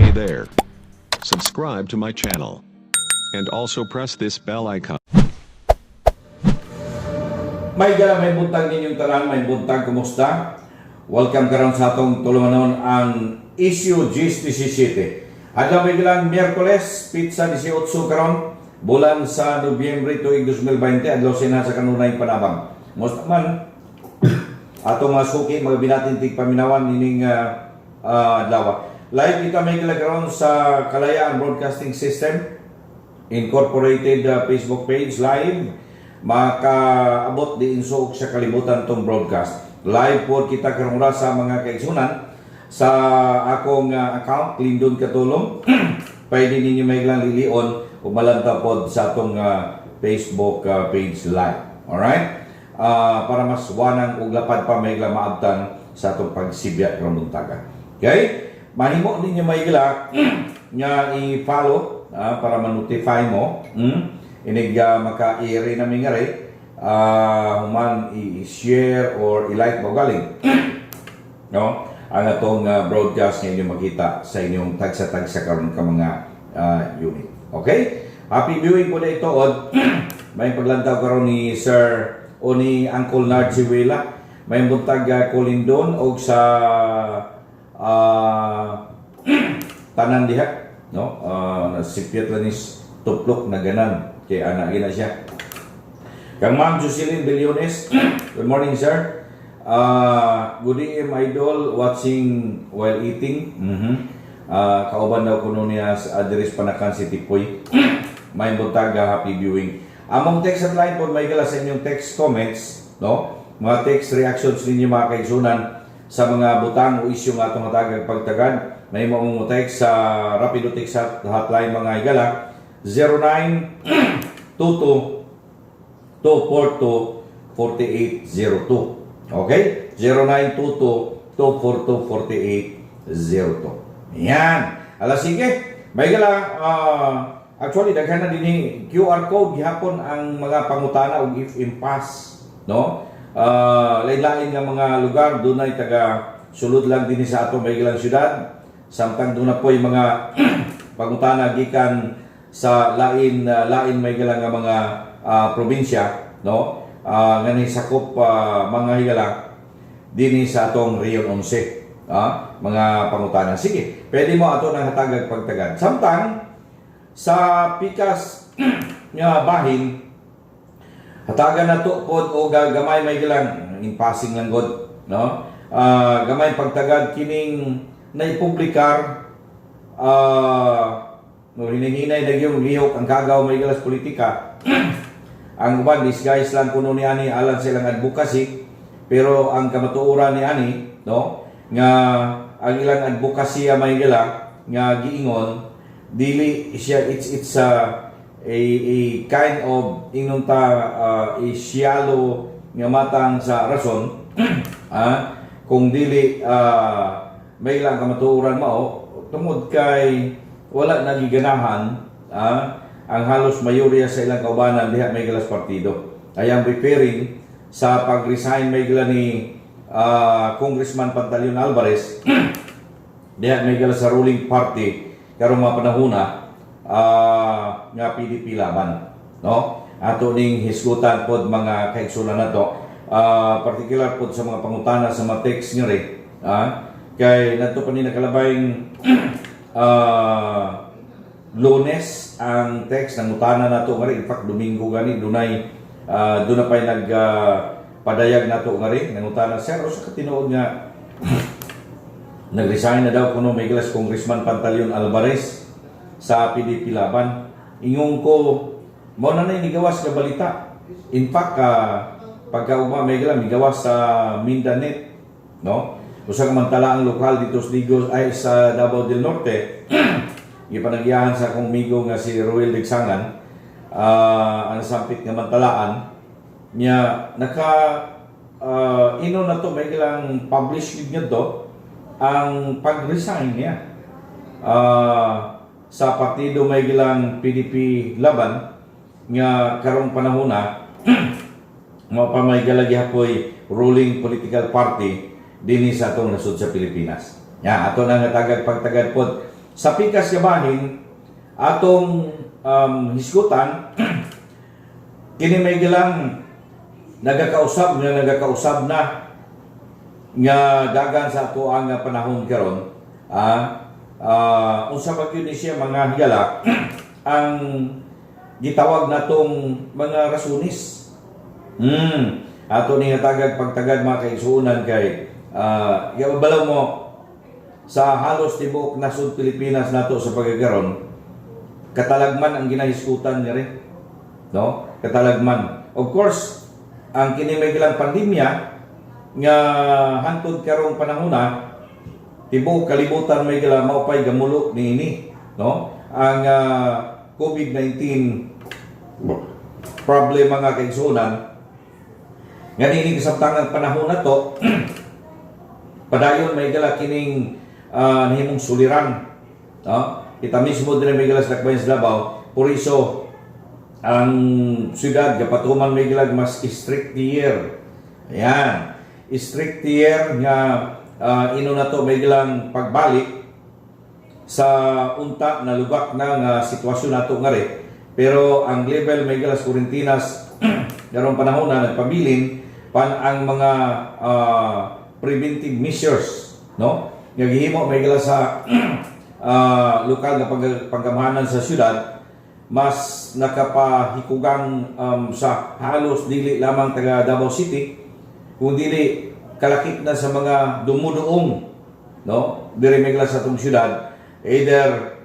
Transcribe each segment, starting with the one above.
Hey there. Subscribe to my channel. And also press this bell icon. May gala, may buntag ninyong tanan, may buntag, kumusta? Welcome karon sa atong tulumanon, ang Issue GSTC. Adlaw may galang Miyerkules, petsa 18 karon, bulan sa Nobyembre tuig 2020, adlaw sina sa kanunay panabang. Musta man atong mga suki, mga binatin tigpaminawan ining adlaw. Live kita may gala karon sa Kalayaan Broadcasting System Incorporated Facebook page live, makaabot diin suok sa kalibutan tong broadcast. Live po kita karong sa mga kaigsunan sa akong account, Lindon Katulong. Pwede ninyo may lang lilion o malanta pod sa atong Facebook page live. Alright? Para mas wanang ug lapad pa may lang maabtan sa atong pagsibya karong buntaga. Okay? Mahimo ninyo may gila nga i-follow para ma-notify mo. Inig maka-iri na mi ngari human i-share or i-like mo galing, no? Ang atong broadcast nga inyong makita sa inyong tagsa-tagsa karon ka mga unit. Okay? Happy viewing po na ito. Od may paglantaw karon ni Sir o ni Uncle Nard Siwela. May buntag Colindon og sa tanan diha, no? Nasipyat lang ni tuplok na ganan kay ana gina siya. Kang Ma'am Jocelyn Billones, good morning, sir. Good AM, idol, watching while eating. Kauban daw kuno niya sa address Panacan City Poy. May buntag, happy viewing. Among text hotline po may gala sa inyong text comments, no? Mga text reactions ninyo, mga kaigsunan, sa mga butang o isyu nga atong hatagag pagtagad. May mo text sa Rapido Text Hotline, mga higala, 0922 242 4802. Okay? 0922 242 4802. Yan. Ala sige. May gala actually daghan na dinhi QR code gihapon ang mga pangutana og if impasse, no? Lain-lain nga mga lugar, dunay taga sulod lang dinhi sa ato may galang syudad, samtang doon na po'y mga pangutana gikan sa lain lain may galang nga mga probinsya, no, nga ni sakop mga higala dinhi sa atong Region 11, mga pangutana. Sige, pwede mo ato nang hatagag pagtagad. Samtang sa pikas nga bahin, hatagan na to pod o gamay may gilang in passing lang god, no? Gamay pagtagad kining naipublikar, no, hinihinay na yung lihok ang kagaw may gilas politika. Ang uban disguise lang kuno ni ani alang silang advocacy, pero ang kamatuoran ni ani, no, nga ang ilang advocacy may gila nga giingon dili siya it's a kind of ingnon ta a shallow nga matang sa rason, kung dili may lang kamatuoran mao tungod kay wala nagiganahan ang halos mayorya sa ilang kaubanan diha may gilas partido. I am referring sa pag-resign may gila ni Congressman Pantaleon Alvarez diha may gila sa ruling party karong mga panahona nga PDP Laban, no? Ato ning hisgutan pod, mga kaigsunan nato, particular pod sa mga pangutana sa mga text nga rin, kay nadto pa ni nakalabayng Lunes ang text nangutana nato nga rin. In fact, Domingo gani dunay doon na pa'y nag padayag nato nga rin nangutana, "Sir, usa ka tinuod nga nag-resign na daw kuno may gilas Congressman Pantaleon Alvarez sa PDP Laban?" Ingon ko, mao na na nigawas nga balita. In fact, pagka ugma may gila migawas sa Mindanet, no? Usa ka mantala ang lokal dito sa Digos ay sa Davao del Norte. Gipanagyahan sa akong migo nga si Ruel Digsangan ang sampit nga mantalaan niya naka ino na to may ilang publish gid ngadto ang pag-resign niya sa partido may gilang PDP Laban nga karong panahon na mao pa may galagi hapoy ruling political party dinhi sa atong nasod sa Pilipinas. Ya, ato na nga tagag pagtagad pod. Sa pikas nga bahin, atong hisgutan kini may gilang nagakausab nga nagakausab na nga dagan sa ato ang panahon karon, unsa ba gyud ni siya, mga higala, ang gitawag natong mga rasunis? Ato ni hatagag pagtagad, mga kaigsuonan, kay balaw mo sa halos tibuok nasod Pilipinas nato sa pagkakaron, katalagman ang ginahisgutan niya rin, no? Katalagman, of course, ang kini may gilang pandemya nga hantod karong panahona, tibuok kalibutan may gila mao pay gamulo niini, no? Ang COVID-19 problema nga, kaigsuonan, nga niini kasabtangang panahon na to, padayon may gala kining nahimong suliran, no? Kita mismo dire may gala sa Dakbayan sa Davao, por iso ang syudad gapatuman may gilag mas strictier. Ayan, strictier nga ino na to may gilang pagbalik sa unta na lubak na nga sitwasyon nato nga rin. Pero ang level may gilas kurintinas karong panahon na nagpabilin pan ang mga preventive measures, no, nga gihimo may gila sa lokal nga paggamhanan sa syudad, mas nakapahikugang sa halos dili lamang taga Davao City kung dili kalakip na sa mga dumuduong, no, diri may sa atong syudad, either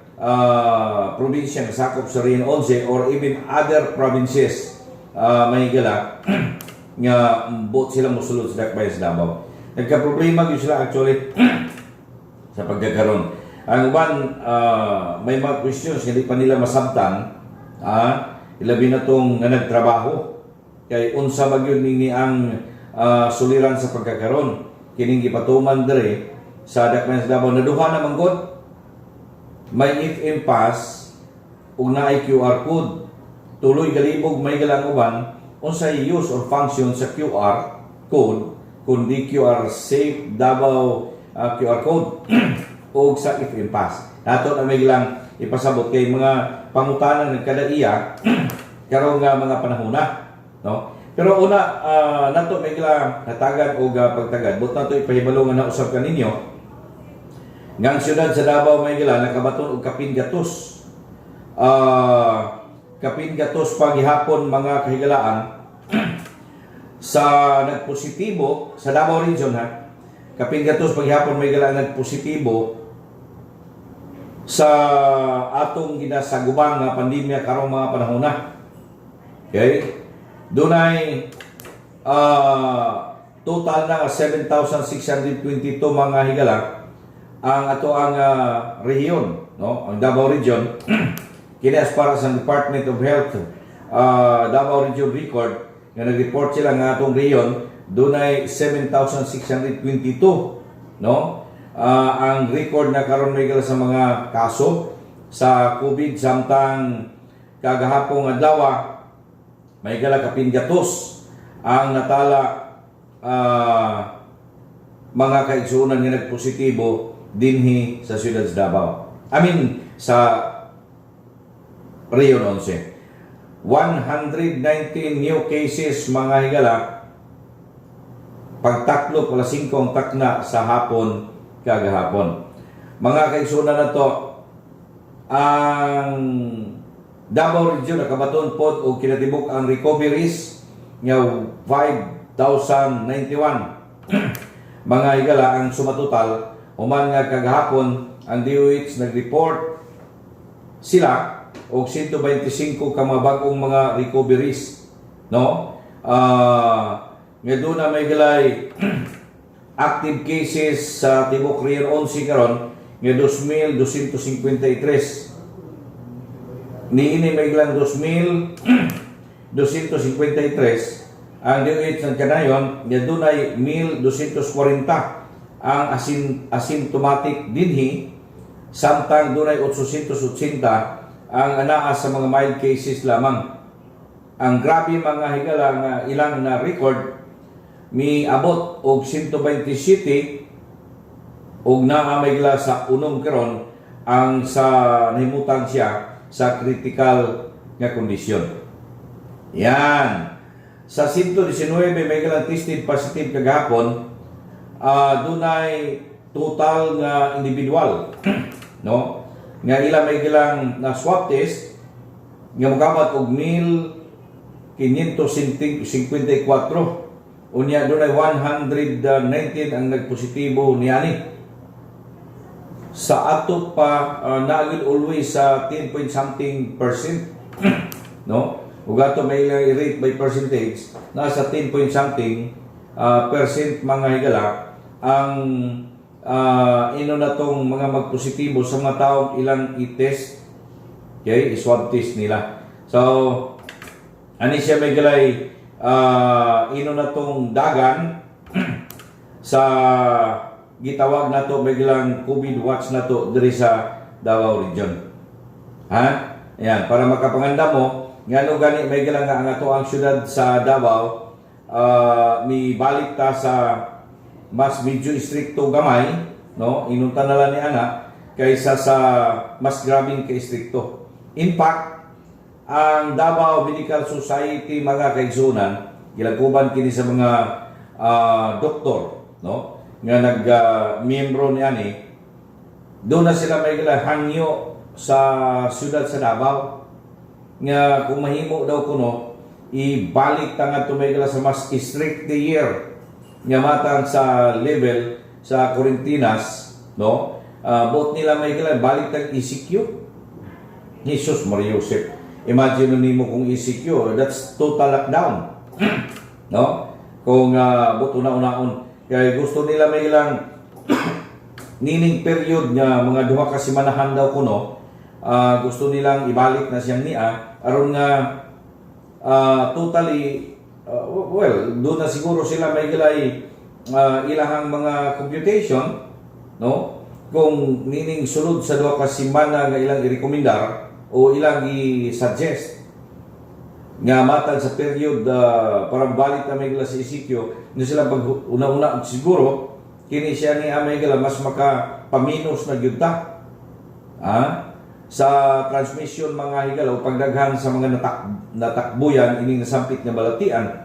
probinsya nga sakop sa Region 11 or even other provinces, may gala nga buot sila mosulod sa Dakbayan sa Davao. Nagka-problema gyud sila actually sa pagkakaroon. Ang uban, may mga questions nga di pa nila masabtan, ilabi na tong nga nagtrabaho. Kay unsa ba gyud ni ang suliran sa pagkakaroon? Kining gipatuman diri sa Dakbayan sa Davao na duha na manggod. May FM pass ug naay QR code. Tuloy galibog may galang uban unsay use or function sa QR code kundi QR Safe Davao QR code og sa FM pass. Nato na may gilang ipasabot kay mga pangutana nagkadaiya karong nga mga panahona, no? Pero una, nato may gilang hatagan og pagtagad. But nato ipahibalo nga nausab kaninyo nga ang siyudad sa Davao may gila nakabaton og kapin gatos. Kapin gatos pa gihapon, mga kahigalaan, sa nagpositibo sa Davao Region ha. Kapin gatos paghihapon may gila nagpositibo sa atong ginasagubang nga pandemya karong mga panahon na. Okay? Dunay total na nga 7,622, mga higala, ang ato ang rehiyon, no? Ang Davao Region kini as para sa Department of Health Davao Region record nga nag-report sila nga atong rehiyon dunay 7,622, no? Ang record na karon may sa mga kaso sa COVID, samtang kagahapong adlaw may gala kapin gatos ang natala, mga kaigsuonan, nga nagpositibo dinhi sa siyudad sa Davao. I mean, sa Region 11. 119 new cases, mga higala, pagtaklop alas 5 ang takna sa hapon kagahapon. Mga kaigsuonan na to, ang Davao Region nakabaton pod og kinatibuk ang recoveries nga 5,091, mga higala, ang sumatotal, human nga kagahapon ang DOH nag-report sila og 125 ka mga bag-ong mga recoveries, no? Nga doon na may galay active cases sa tibok Region 11 karon nga 2,253. Niini may ilang 2,253 ang DOH ng kanayon nga dunay 1,240 ang asymptomatic dinhi, samtang dunay 880 ang anaa sa mga mild cases lamang. Ang grabe, mga higala, nga ilang na record, mi abot og 127 ug naa may gila sa unom karon. ang sa nahimutang siya sa critical nga kondisyon. Yan. Sa 119 may galang tested positive kagahapon, dunay total nga individual, no, nga ila may gilang na swab test nga mokabat og 1,554. Unya dunay 119 ang nagpositibo niani. Sa ato pa naa gyud always sa 10 point something percent, no? Ug ato may ilang rate by percentage, nasa 10 point something percent, mga higala, ang ino na tong mga magpositibo sa mga taong ilang i-test, okay, i-swab test nila. So ani siya may galay ino na tong dagan sa gitawag nato may gilang COVID watch nato diri sa Davao Region. Ha? Ayan, para makapanganda mo, ngano gani may gilang nga ang ato ang syudad sa Davao mi balik ta sa mas medyo istrikto gamay, no? Inunta na lang ni ana kaysa sa mas grabing ka istrikto. In fact, ang Davao Medical Society, mga kaigsunan, gilakuban kini sa mga doktor, no, nga nag miyembro ni ani, doon na sila may gila hangyo sa siyudad sa Davao nga kung mahimo daw kuno ibalik ta ngadto may gila sa mas strict the year nga matang sa level sa Corinthians, no? Buot nila may gila balik tag ECQ. Jesus Maria Joseph. Imagine nimo kung ECQ, that's total lockdown, no? Kung buot una-unaon kay gusto nila may ilang nining period nga mga 2 ka semanahan daw kuno, gusto nilang ibalik na siyang nia aron nga totally, well, doon na siguro sila may gilay ilahang mga computation, no, kung nining sulod sa 2 ka semana nga ilang irekomendar o ilang i-suggest nga matag sa period para balik na may gila sa ECQ na sila pag una-una siguro kini siya ni amay gila mas maka paminos na gyud ta sa transmission, mga higala, o pagdaghan sa mga natakbuyan ining nasampit nga balatian.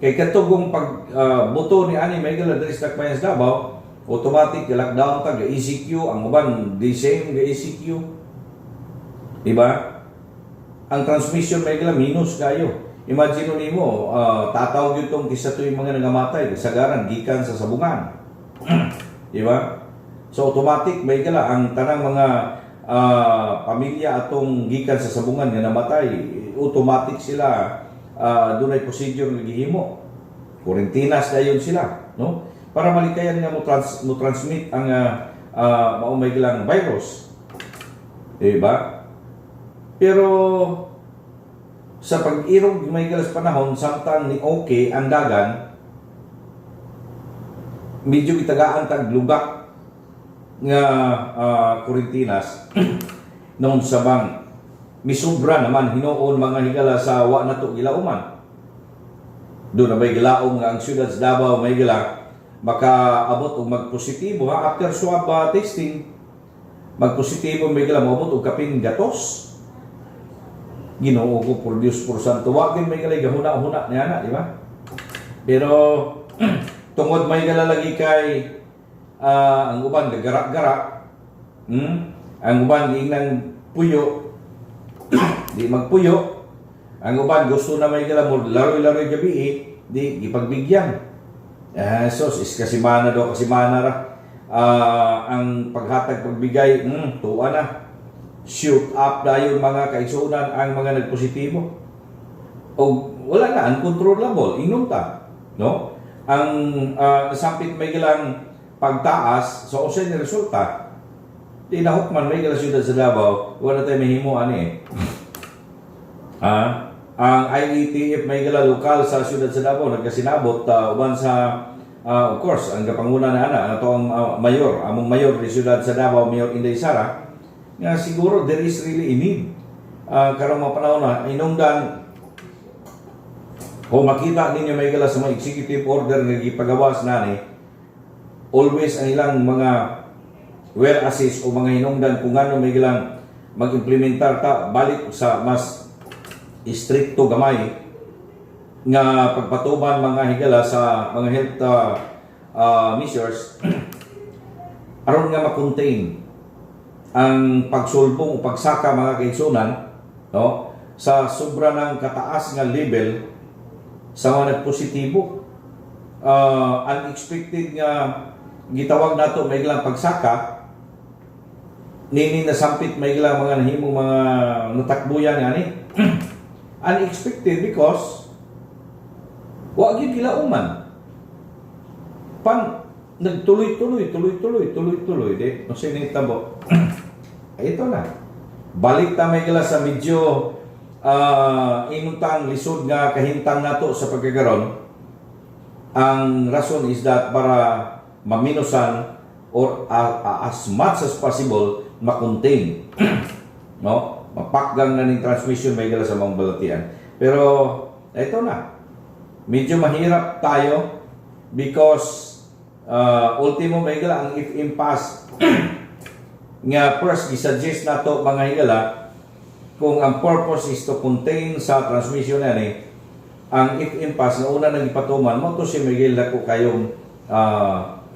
Kay katugong pag buto ni ani may gila diri sa Dakbayan sa Davao, automatic lockdown ta, ga ECQ ang uban, the same ga ECQ, di ba? Ang transmission may gila minus kayo. Imagine nimo, tataw gyud tong kisa tu'y mga nangamatay kasagaran gikan sa sabungan, di ba? So automatic may gila ang tanang mga pamilya atong gikan sa sabungan nga namatay, automatic sila dunay procedure nga gihimo, quarantinas dayon sila, no, para malikayan nga mo transmit ang mao may gilang virus, di ba? Pero sa pag-irog may gilas panahon, samtang ni okay ang dagan, medyo gitagaan tag lugak nga quarantinas noon sa bang misubra naman hinuon, mga higala, sa wa na to gilauman. Doon na may gilaom nga ang siyudad sa Davao may gila makaabot og magpositibo ha, after swab testing, magpositibo may gila moabot og kapin gatos. Ginoo ko, por Dios, por Santo, wa gid may gila gahuna-huna niya na, di ba? Pero tungod may gala lagi kay ang uban gagara-gara, Ang uban giingnan puyo, di magpuyo. Ang uban gusto na may gala mo laroy-laroy gabi eh, di gipagbigyan. Sos is kasimana daw, kasimana ra. Ang paghatag pagbigay, tuwa na. Shoot up dayon, mga kaigsuonan, ang mga nagpositibo. O wala na, uncontrollable, ingnon ta, no? Ang sampit may gilang pagtaas sa usa ni resulta. Di nahukman may gila siyudad sa Davao, wala tayo mahimo ani eh. Ang IATF may gila lokal sa siyudad sa Davao nagkasinabot uban sa of course ang kapanguna na ana ato ang mayor, among mayor ni siyudad sa Davao, Mayor Inday Sara, nga siguro there is really a need karong mga panahon na inungdan kung makita ninyo may gala sa mga executive order nga gipagawas nani, always ang ilang mga whereases o mga hinungdan kung ngano may gilang mag-implementar ta balik sa mas istrikto gamay nga pagpatuman, mga higala, sa mga health measures aron nga ma-contain ang pagsulbong o pagsaka, mga kaigsunan, no, sa sobra ng kataas nga level sa mga nagpositibo. Unexpected nga gitawag nato may ilang pagsaka nini, nasampit may ilang mga nahimong mga natakbuyan nga ni unexpected because wa gyud gilauman pan nagtuloy-tuloy, tuloy-tuloy, tuloy-tuloy, di no sinitabo. Ito na, balik ta may gila sa medyo inuntang lisod nga kahintang nato sa pagkakaron. Ang rason is that para maminusan or as much as possible ma-contain, no, mapakgang na ning transmission may gala sa mga balatian. Pero ito na, medyo mahirap tayo because ultimo may gala ang FM pass nga first gisuggest nato, mga higala, kung ang purpose is to contain sa transmission na ni ang FM pass nga una nang ipatuman mo to si Miguel, dako kayong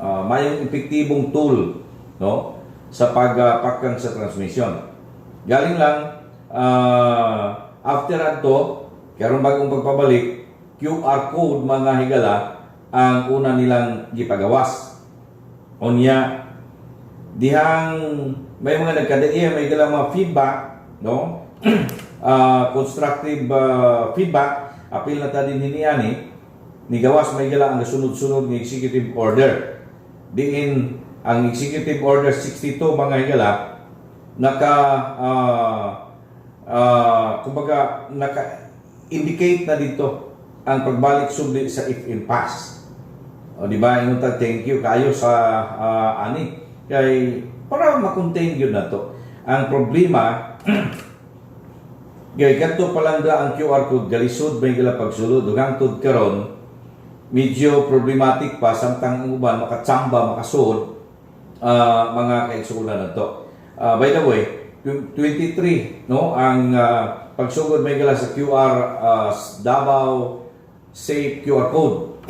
mayong epektibong tool, no, sa pagpakang sa transmission. Galing lang after adto karon bagong pagpabalik, QR code, mga higala, ang una nilang gipagawas. Unya dihang may mga nagkadaiya may gala mga feedback, no, constructive feedback, apil na ta din hiniani ni gawas may gala ang sunod-sunod ng executive order, diin ang Executive Order 62, mga higala, naka kumbaga naka indicate na dito ang pagbalik subli sa FM pass. O di ba, ingon ta, thank you kayo sa ani kay para ma-contain gyud nato. Ang problema kay kadto pa lang da ang QR code galisod may gila pagsulod ug hangtod karon medyo problematic pa samtang ang uban makatsamba, makasud, mga kaigsuonan nato. By the way, 23, no, ang pagsugod may gala sa QR Davao Safe QR code.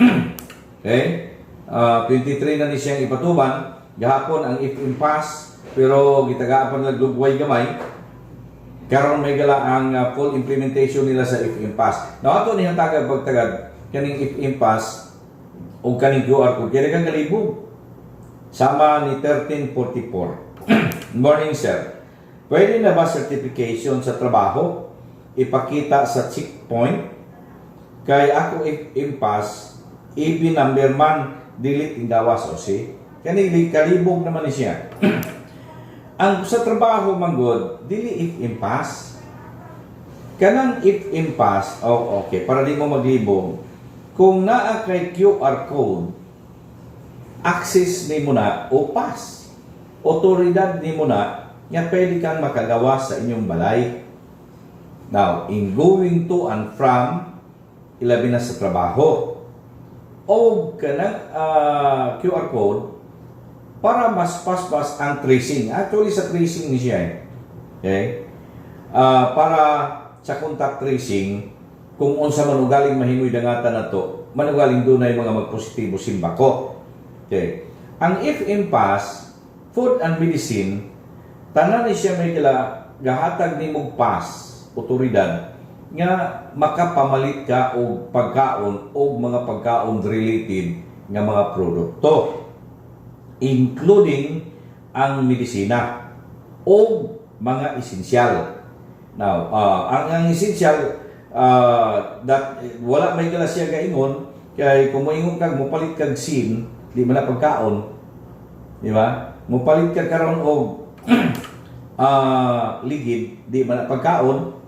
Okay? 23 na ni siyang ipatuman. Gahapon ang FM pass pero gitagaan pa nila lugway gamay. Karon may gala ang full implementation nila sa FM pass. Now ato ni tagad pagtagad kaning FM pass o kaning QR code kaya kang galibog. Sama ni 1344. "Morning, sir. Pwede na ba certification sa trabaho ipakita sa checkpoint? Kay ako FM pass, EB number man, dili gawas." O si kani kalibog naman ni siya. Ang sa trabaho manggod dili FM pass. Kanang FM pass, oh, okay, para di mo maglibog, kung naa kay QR code, access nimo na o pass, otoridad nimo na nga pwede kang makagawa sa inyong balay. Now, in going to and from, ilabi na sa trabaho o kanang QR code para mas paspas ang tracing. Actually, sa tracing ni siya eh. Okay? Para sa contact tracing, kung unsa man ugaling mahimoy dangatan na to, manugaling dunay mga magpositibo simbako. Okay. Ang FM pass, food and medicine, tanan ni siya may kila gahatag nimog pass, otoridad, nga makapamalit ka og pagkaon o mga pagkaon related nga mga produkto including ang medisina o mga esensyal. Now, ang esensyal that wala may kala siya gaingon kay kung moingon kag mopalit kag SIM, di man na pagkaon. Di ba? Mopalit ka karon og ligid, di man na pagkaon.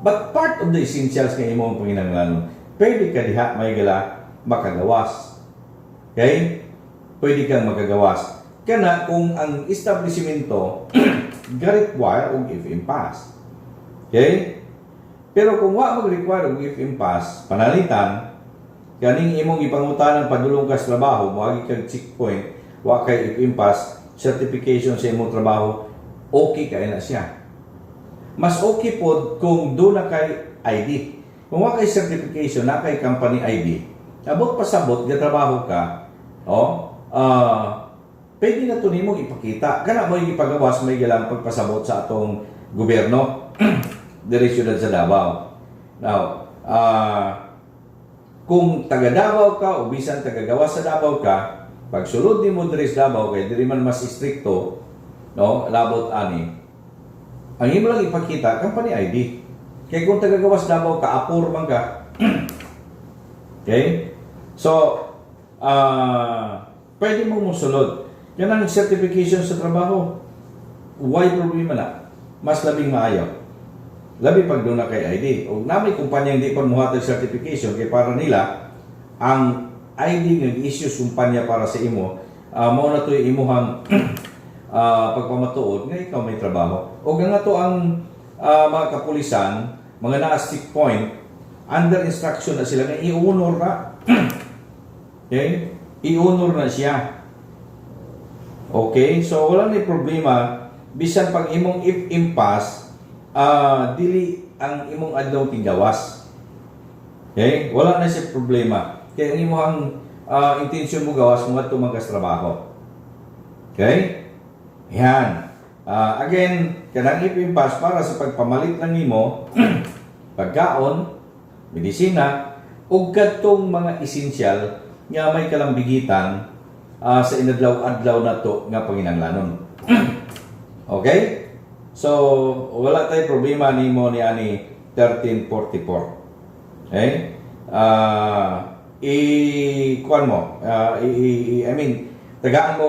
But part of the essentials nga imong panginahanglanon, pwede ka diha may gala makagawas. Okay? Pwede kang makagawas. Kana kung ang establishmento ga-require og FM pass. Okay? Pero kung wa mag-require og FM pass, panalitan, kaning imong ipangutanan padulong ka sa trabaho, moagi kag checkpoint, wa kay FM pass, certification sa imong trabaho, okay kay na siya. Mas okay pod kung duna kay ID. Kung wa kay certification, na kay company ID. Abot pasabot, gatrabaho ka, oh, pwede na to nimong ipakita. Kana mo ipagawas may galang pagpasabot sa atong gobyerno diri siyudad sa Davao. Now, kung taga Davao ka o bisan taga gawas sa Davao ka, pag sulod nimo diri sa Davao kay diri man mas istrikto, no, labot ani. Ang imo lang ipakita company ID. Kay kung taga gawas Davao ka, apor man ka. Okay? So, pwede mo musulod. Yan ang certification sa trabaho. Why problema na? Mas labing maayo. Labi pag duna kay ID. O na may kumpanya hindi pa muhatag certification kay para nila ang ID nga gi-issue sa kumpanya para sa imo, mao na to yung imuhang pagpamatuod nga ikaw may trabaho. O nga to ang mga kapulisan, mga naa checkpoint, under instruction na sila nga i-honor na. Okay? I-honor na siya. Okay? So wala ni problema bisan pag imong if pass, dili ang imong adlaw tinggawas. Okay? Wala na siya problema. Kaya ang imong intensyon mo gawas mo ngadto man kas trabaho. Okay? Yan. Again, kanang if pass para sa pagpamalit lang nimo pagkaon, medisina, ug kadtong mga esensyal nga may kalambigitan sa inadlaw-adlaw nato nga panginanglanon. Okay? So, wala tay problema nimo ni ani 1344. Okay? I kuan mo, I mean, tagaan mo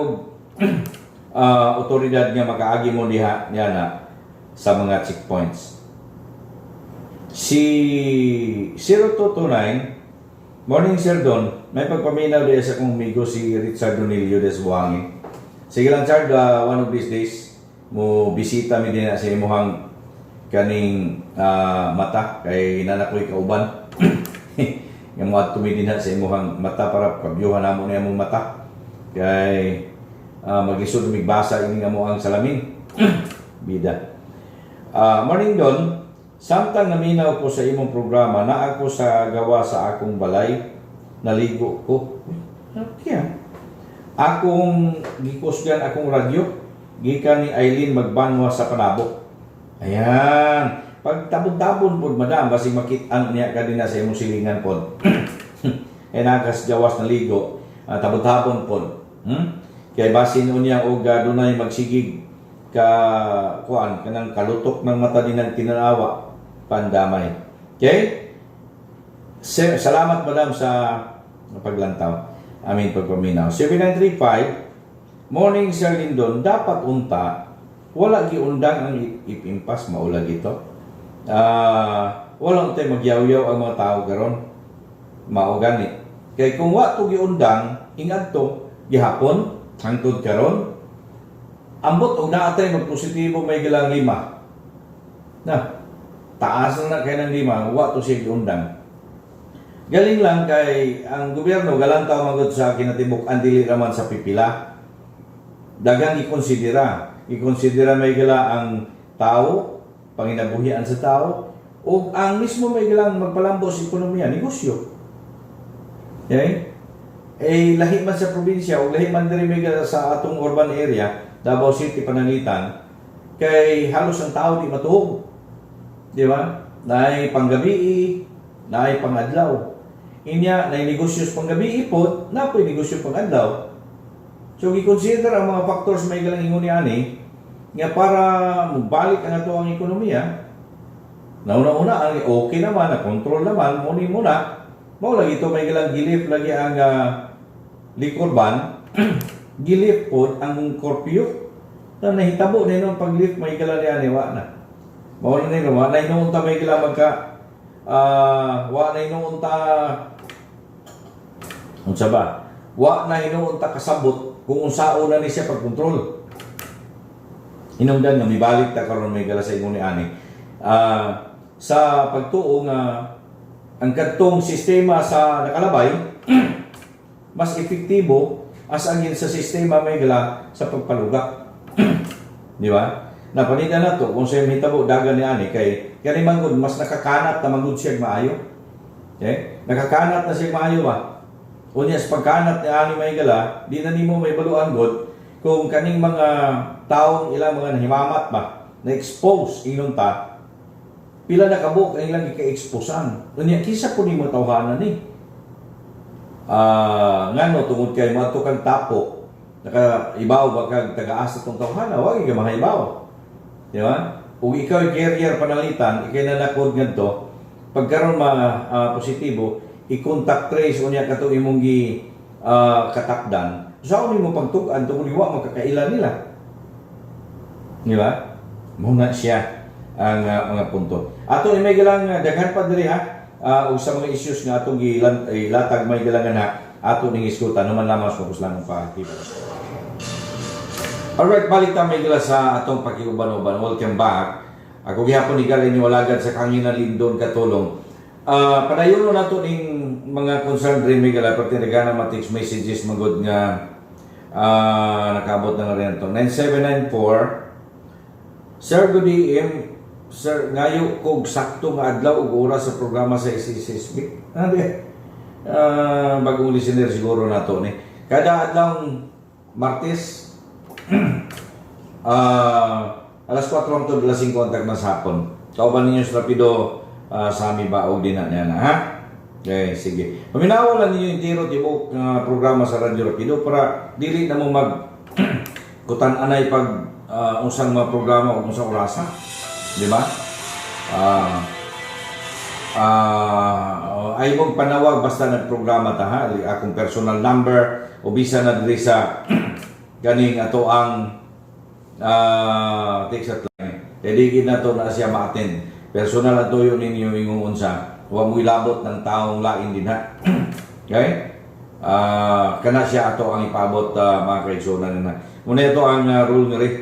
otoridad nga makaagi mo diha niya na sa mga checkpoints. Si 0229, "Morning, Sir Don, may pagpaminaw diya sa akong amigo si Richard Donilio des Buhangin." Sige lang, Chard, one of these days mo bisita mi din na sa imuhang kaning mata kay nanakoy kauban. Nga mo adto mi dinha sa imuhang mata para pabyuhan namo niya imong mata. Kay maglisod mig basa ini nga mo ang salamin. Bida. "Morning Don, samtang naminaw ko sa imong programa, naa ko sa gawa sa akong balay, naligo ko." Okay. "Akong gikusgan akong radyo, gikan ni Eileen Magbanwa sa Panabo." Ayan. Pag tabon-tabon pod, madam, basig makit-an niya ka din na sa imong silingan pod. Eh nakas gawas na ligo, tabon-tabon pod. Kay basin unya og dunay magsigig ka kuan kanang kalutok ng mata din ng tinanawa pandamay. Okay? Salamat, madam, sa paglantaw. Amin pagpaminaw. 7935. "Morning, Sir Lindon, dapat unta wala giundang ang ipimpas maulag ito." Wala untay magyaw-yaw ang mga tao karon. Mao gani. Kay kung wa to giundang ingadto gihapon hangtod karon, ambot og naa tay magpositibo may galang lima. Na taas na na kay ng lima, wa to siya giundang. Galing lang kay ang gobyerno galantaw magud sa kinatibuk-an, dili raman sa pipila. Daghang ikonsidera. Ikonsidera may gala ang tao, panginabuhian sa tao, o ang mismo may galang magpalambo sa ekonomiya, negosyo. Okay? Eh, lahi man sa probinsya o lahi man diri may gala sa atong urban area, Davao City pananglitan, kay halos ang tao di matuog. Di ba? Naay panggabi, naay pangadlaw. Inya, naay negosyo sa panggabi pod, na po'y negosyo pangadlaw. So, gi-consider ang mga factors may galang ingon ni ani, nga para mubalik ang ato ang ekonomiya, nauna-una, ang okay naman, na control naman, muni muna, mao lagi ito may galang gi-lift lagi ang liquor ban, gi-lift pod ang curfew, na nahitabo na yun pag-lift may galang ni ani, wa na. Mao na ni wa na hinuon ta may galang magka wa na hinuon ta unsa ba? Wa na hinuon ta kasabot kung unsaon na ni siya pagkontrol. Hinungdan nga mibalik ta karon may gala sa ingon ni ani. Sa pagtuo nga ang kadtong sistema sa nakalabay mas epektibo. as against sa sistema, may gala, sa pagpaluga. Di ba? Napanida na to kung sa hitabo dagan ni ani kay kani manggod mas nakakanat na manggod siya maayo. Okay? Nakakanat na siya maayo ba? Unya sa pagkanat ni ani, may gala, di na nimo may baluan god kung kaning mga taong ilang mga nahimamat ba, na expose ingnon ta, pila na kabuk ang ilang gika-exposan. Unya kinsa po nimo tawhanan ni? Ah, ngano, tungod kay moadto kang tapok, naka ibaw ba kag taga-asa tong tawhana, wa gyud ka mahibaw. Di ba? Ug ikaw ay carrier pananglitan, ikay nanakod ngadto, pagkaron ma positibo, i-contact trace unya katong imong gi katakdan. Sa nimo pagtug-an tungod wa magkakaila nila. Di ba? Mao na siya ang mga punto. Ato ni may galang daghan pa diri ha. Ug sa mga issues nga atong gilatag, may galangan na ato ning isgutan naman lamang sa kuslang pa. Alright, balik ta, may gala, sa atong pakiuban-uban. Welcome back. Ako gihapon ni galing ni walagad sa Kangina Lindon katulong. Padayon na to ning mga concern rin, may gala, perti nagana mga text messages magod nga nakaabot na nga rin ito. 9794. Sir, good AM. Sir, ngayo kog sakto nga adlaw ug oras sa programa sa SSSB. Ano di? Bagong listener siguro nato ni. Kada adlaw Martes, alas 4 hangtod alas 5 ang tagna sa hapon. Kauban ninyo sa Rapido sa ami ba og dina niya na ha. Okay, sige. Paminawa lang ninyo intiro tibok nga programa sa Radyo Rapido para dili na mo mag kutan anay pag unsang mga programa o unsang orasa. Di ba? Ay mong panawag basta nagprograma ta ha. Akong personal number o bisa na diri sa ganing ato ang text hotline. Kaya di na to na siya ma-attend. Personal ang tuyo ninyo ingong unsa. Huwag mo ilabot ng taong lain din ha. Okay? Kana siya ato ang ipabot, mga kaigsunan na. Muna ito ang rule nga rin.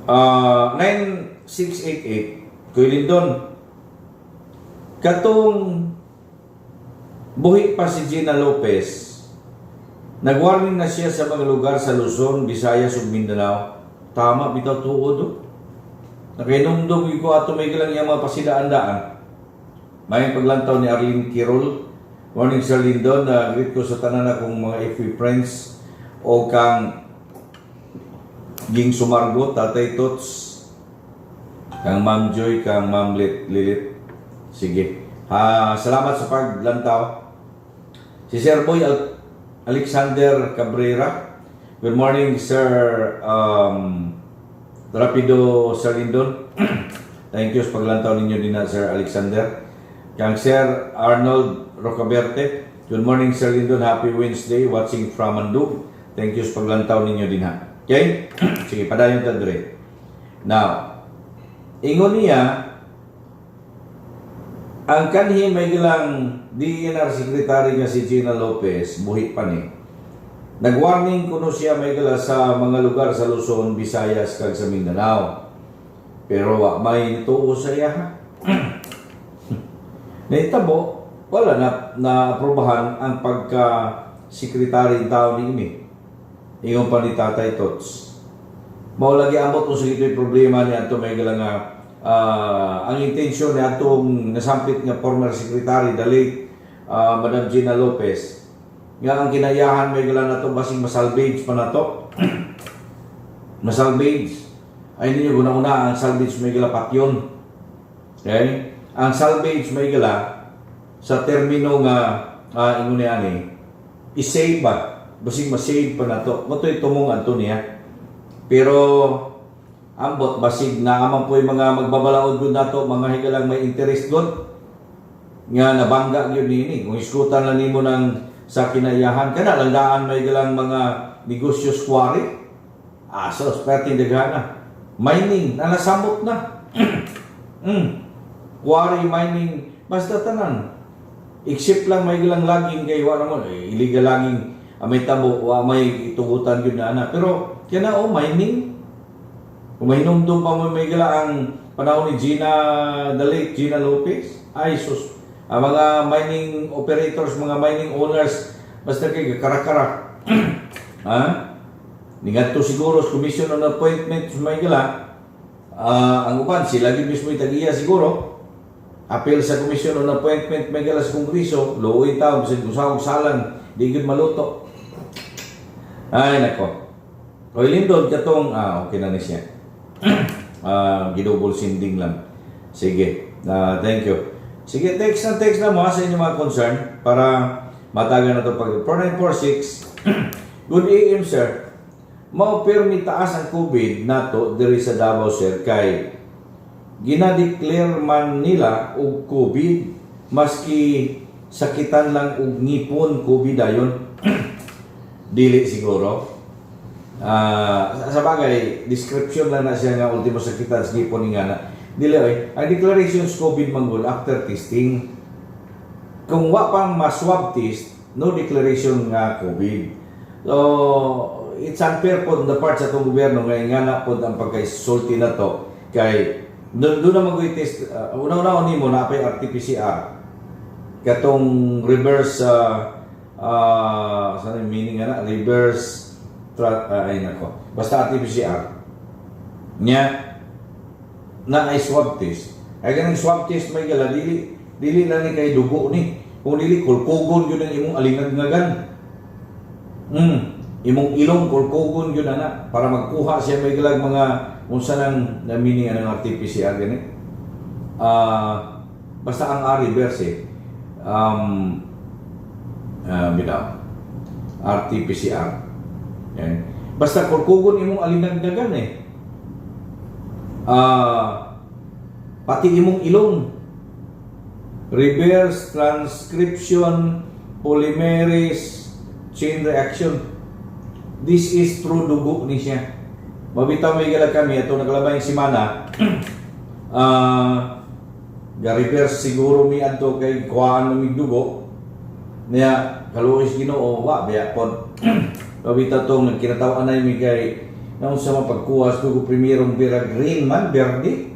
9688, Kuya Lindon, katong buhi pa si Gina Lopez, nag-warning na siya sa mga lugar sa Luzon, Visayas ug Mindanao. Tama bitaw tuod oh. Nakainumdum ko ato, may gilang iyang mga pasidaan-daan. May paglantaw ni Arlene Kirol. Morning, Sir Lindon, na greet ko sa tanan akong mga FB friends o kang Ging Sumargo, Tatay Tots, kang Ma'am Joy, kang Ma'am Lilit. Sige. Ha, salamat sa paglantaw. Si Sir Boy Alexander Cabrera. Good morning, Sir Rapido, Sir Lindon. Thank you sa paglantaw ninyo din na, Sir Alexander. Kang Sir Arnold Rocaberte. Good morning, Sir Lindon. Happy Wednesday. Watching from Mandug. Thank you sa paglantaw ninyo din ha. Okay? Sige, padayon ta dire. Now, ingon niya, ang kanhi may gilang DENR Secretary nga si Gina Lopez, buhi pa ni. Nag-warning kuno siya, may gala, sa mga lugar sa Luzon, Visayas kag sa Mindanao. Pero wa may tuo sa iya ha. Nahitabo, wala na naaprobahan ang pagka sekretary tao ni ini. Ingon pa ni Tatay Tots. Mao lagi ambot kung sa ito'y problema ni ato, may gala, nga ang intensyon ni atong nasampit nga former secretary, the late Madam Gina Lopez, nga ang kinayahan, may gala, nato basing masalvage pa nato, masalvage ay ninyo guna-una ang salvage, may gala, patyon. Okay, ang salvage, may gala, sa termino nga ingon ni ani, i-save ba, basing ma-save pa nato mo to'y tumong adto niya. Pero ambot basig na amang po yung mga magbabalaod gud nato, mga higalang may interest gud nga nabangga gyud niini. Kung iskutan lang nimo ng sa kinaiyahan kana lang daan, may galang mga negosyo, quarry, aso perting daghana, mining na nasamot na, quarry, mining, basta tanan except lang may galang laging kay wa naman eh, illegal laging may tabo, wa may itugutan gyud na ana. Pero kana oh, mining. Kung mahinumdum pa mo, may gala, ang panahon ni Gina, the late Gina Lopez, ay sus, ang mga mining operators, mga mining owners, Basta kay karakara. Ha? Ningadto siguro sa Commission on Appointment may gala. Ang uban sila gyud mismo itagiya siguro. Apel sa Commission on Appointment may gala sa Kongreso, luoy tawo bisan kung sa salang di gyud maluto. Ay nako. Oy Lindon, katong okay na ni siya. Gidouble sending lang. Sige. Thank you. Sige, text na mo ha, sa inyong mga concern para matagan na ito pag 4946. Good AM, sir. Mao pirmi taas ang COVID nato diri sa Davao, sir, kay ginadeclare man nila og COVID maski sakitan lang og ngipon, COVID dayon. Dili siguro. Sa bagay, description lang na siya nga ultimo sakitan sa ngipon nga na. Dili oy, ang declarations COVID manggol after testing. Kung wa pang ma-swab test, no declaration nga COVID. So, it's unfair po on the part sa atong gobyerno nga ingana pod ang pagkaisulti na to kay doon na mag test, una-una nimo na pay RT-PCR katong reverse, sa meaning nga na reverse ay nako, basta RT-PCR nya na ay swab test. Ay ganang swab test may gala, dili dili lang ni kay dugo ni, kung dili kulkugon gyud ang imong alingagnagan, imong ilong kulkugon gyud ana para magkuha siya may galag mga unsa nang na meaning ang RT-PCR gani. Basta ang R reverse eh. Bitaw. RT-PCR. Yan. Basta kulkugon imong alinagnagan eh. Pati imong ilong. Reverse transcription polymerase chain reaction. This is true dugo ni siya. Mabitaw may galag kami ato naglabay simana. Ga-reverse siguro mi adto kay kuhaan mi dugo. Niya kaluoy Ginoo wa biya pod. Mabitaw tong nagkinataw anay mi kay naunsa man pagkuha sa dugo, primerong bira green man berde.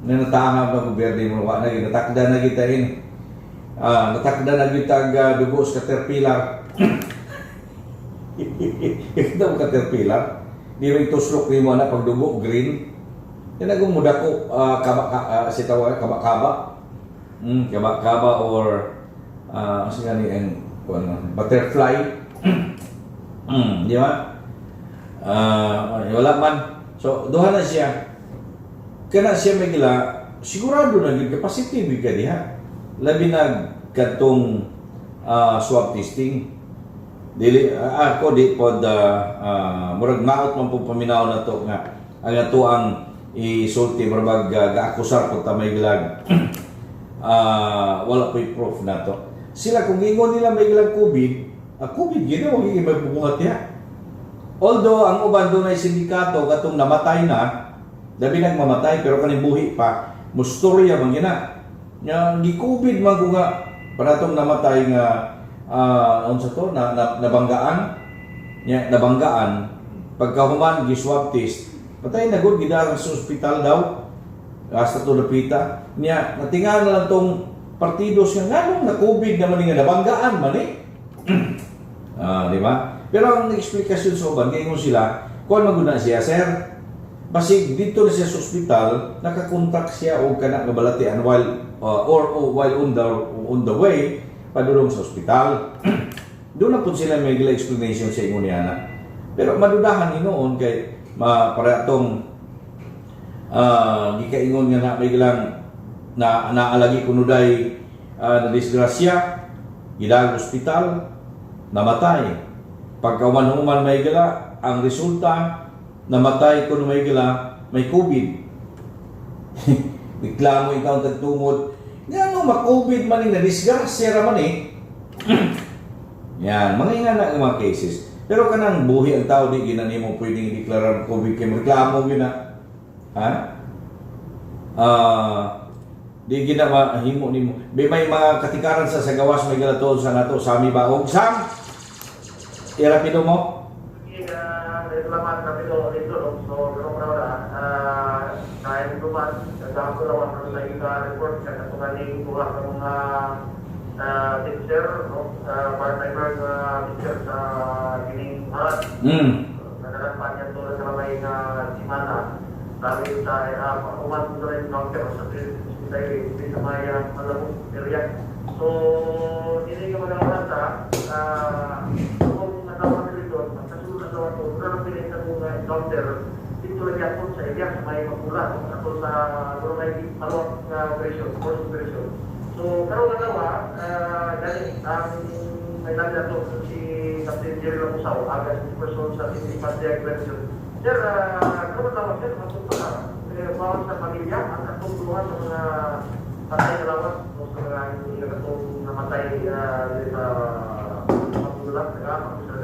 Na natangab na ko berde mo, wa na ginatakda na kita in. Natakda na kita dugo sa caterpillar. Ito mo caterpillar. Di ba ituslok nimo na pag dugo green? Yan ako mudako, kaba ka, si tawag kaba-kaba. Kaba-kaba or sa ni ang kuan butterfly. Di ba? Wala man. So duha na siya. Kana siya may gila, sigurado na gyud ka positive ka diha. Labi na kadtong swab testing. Dili ako di pod, murag maot man po paminaw na to nga ang ato ang isulti murag gaakusar pud ta may gilag wala po'y proof na to. Sila kung ingon nila may gilag COVID, COVID gid wa gyud may bubuhat diha. Although ang uban dunay sindikato katong namatay na, labi nagmamatay pero kaning buhi pa, mustorya man gina. Nga gi-COVID man ko nga panatong namatay nga unsa to na, nabanggaan nya, nabanggaan, pagkahuman gi-swab test, patay na gud, gidarang sa ospital daw hasta to napita niya. Natinga na lang tong partido siya nganong na COVID naman nga nabanggaan man eh. Di ba? Pero ang eksplikasyon sa uban, kay sila, kuan man gud na siya, sir. Basig dito na siya sa ospital, nakakontak siya og kana nga balatian while or while on the way padulong sa ospital. Doon na po sila may gila explanation sa ingon niya na. Pero madudahan ni noon kay ma para atong gikaingon nga na may gilang na naalagi kuno day na disgrasya, gidag ospital, namatay. Pagkahuman-human may gila ang resulta, namatay kuno may gila may COVID. Reklamo ikaw tagtungod nga ano ma-COVID man ni, na disgrasya ra man eh. Yan, mga ingana nga mga cases. Pero kanang buhi ang tao, di gina nimo pwedeng i-deklarar COVID kay reklamo gyud na. Ha? Di gina mahimo nimo. May mga katikaran sa gawas may galatuon sa nato sami baog sam. Irapido mo. Reklaman kami do dito no. So pero na kaya ko man sa ko lang sa ika report kaya kaning kuha sa mga teacher, no? Part-timer nga teacher sa Gining Haran. Nanarampan niya ito sa may nga simana. Sabi sa uman ko rin counter sa sa may Malabong area. So, hindi ka magkakanta, kung natawa nila doon, kasunod na tawa ko, wala nang pinita kong encounter, dito lang yapon sa area sa may Mapula, ato sa doon may palawak na operation, force operation. So, karon nga tawa, gani, ang may nagla to si Captain Jerry Lamusaw, aga si person sa City Patria Prevention. Sir, karon tawa sir, mapunta ka. Eh, bawat sa pamilya, ang katong duha sa mga patay na lawas, o sa mga hindi na katong namatay sa Mapula, nag-amak sir.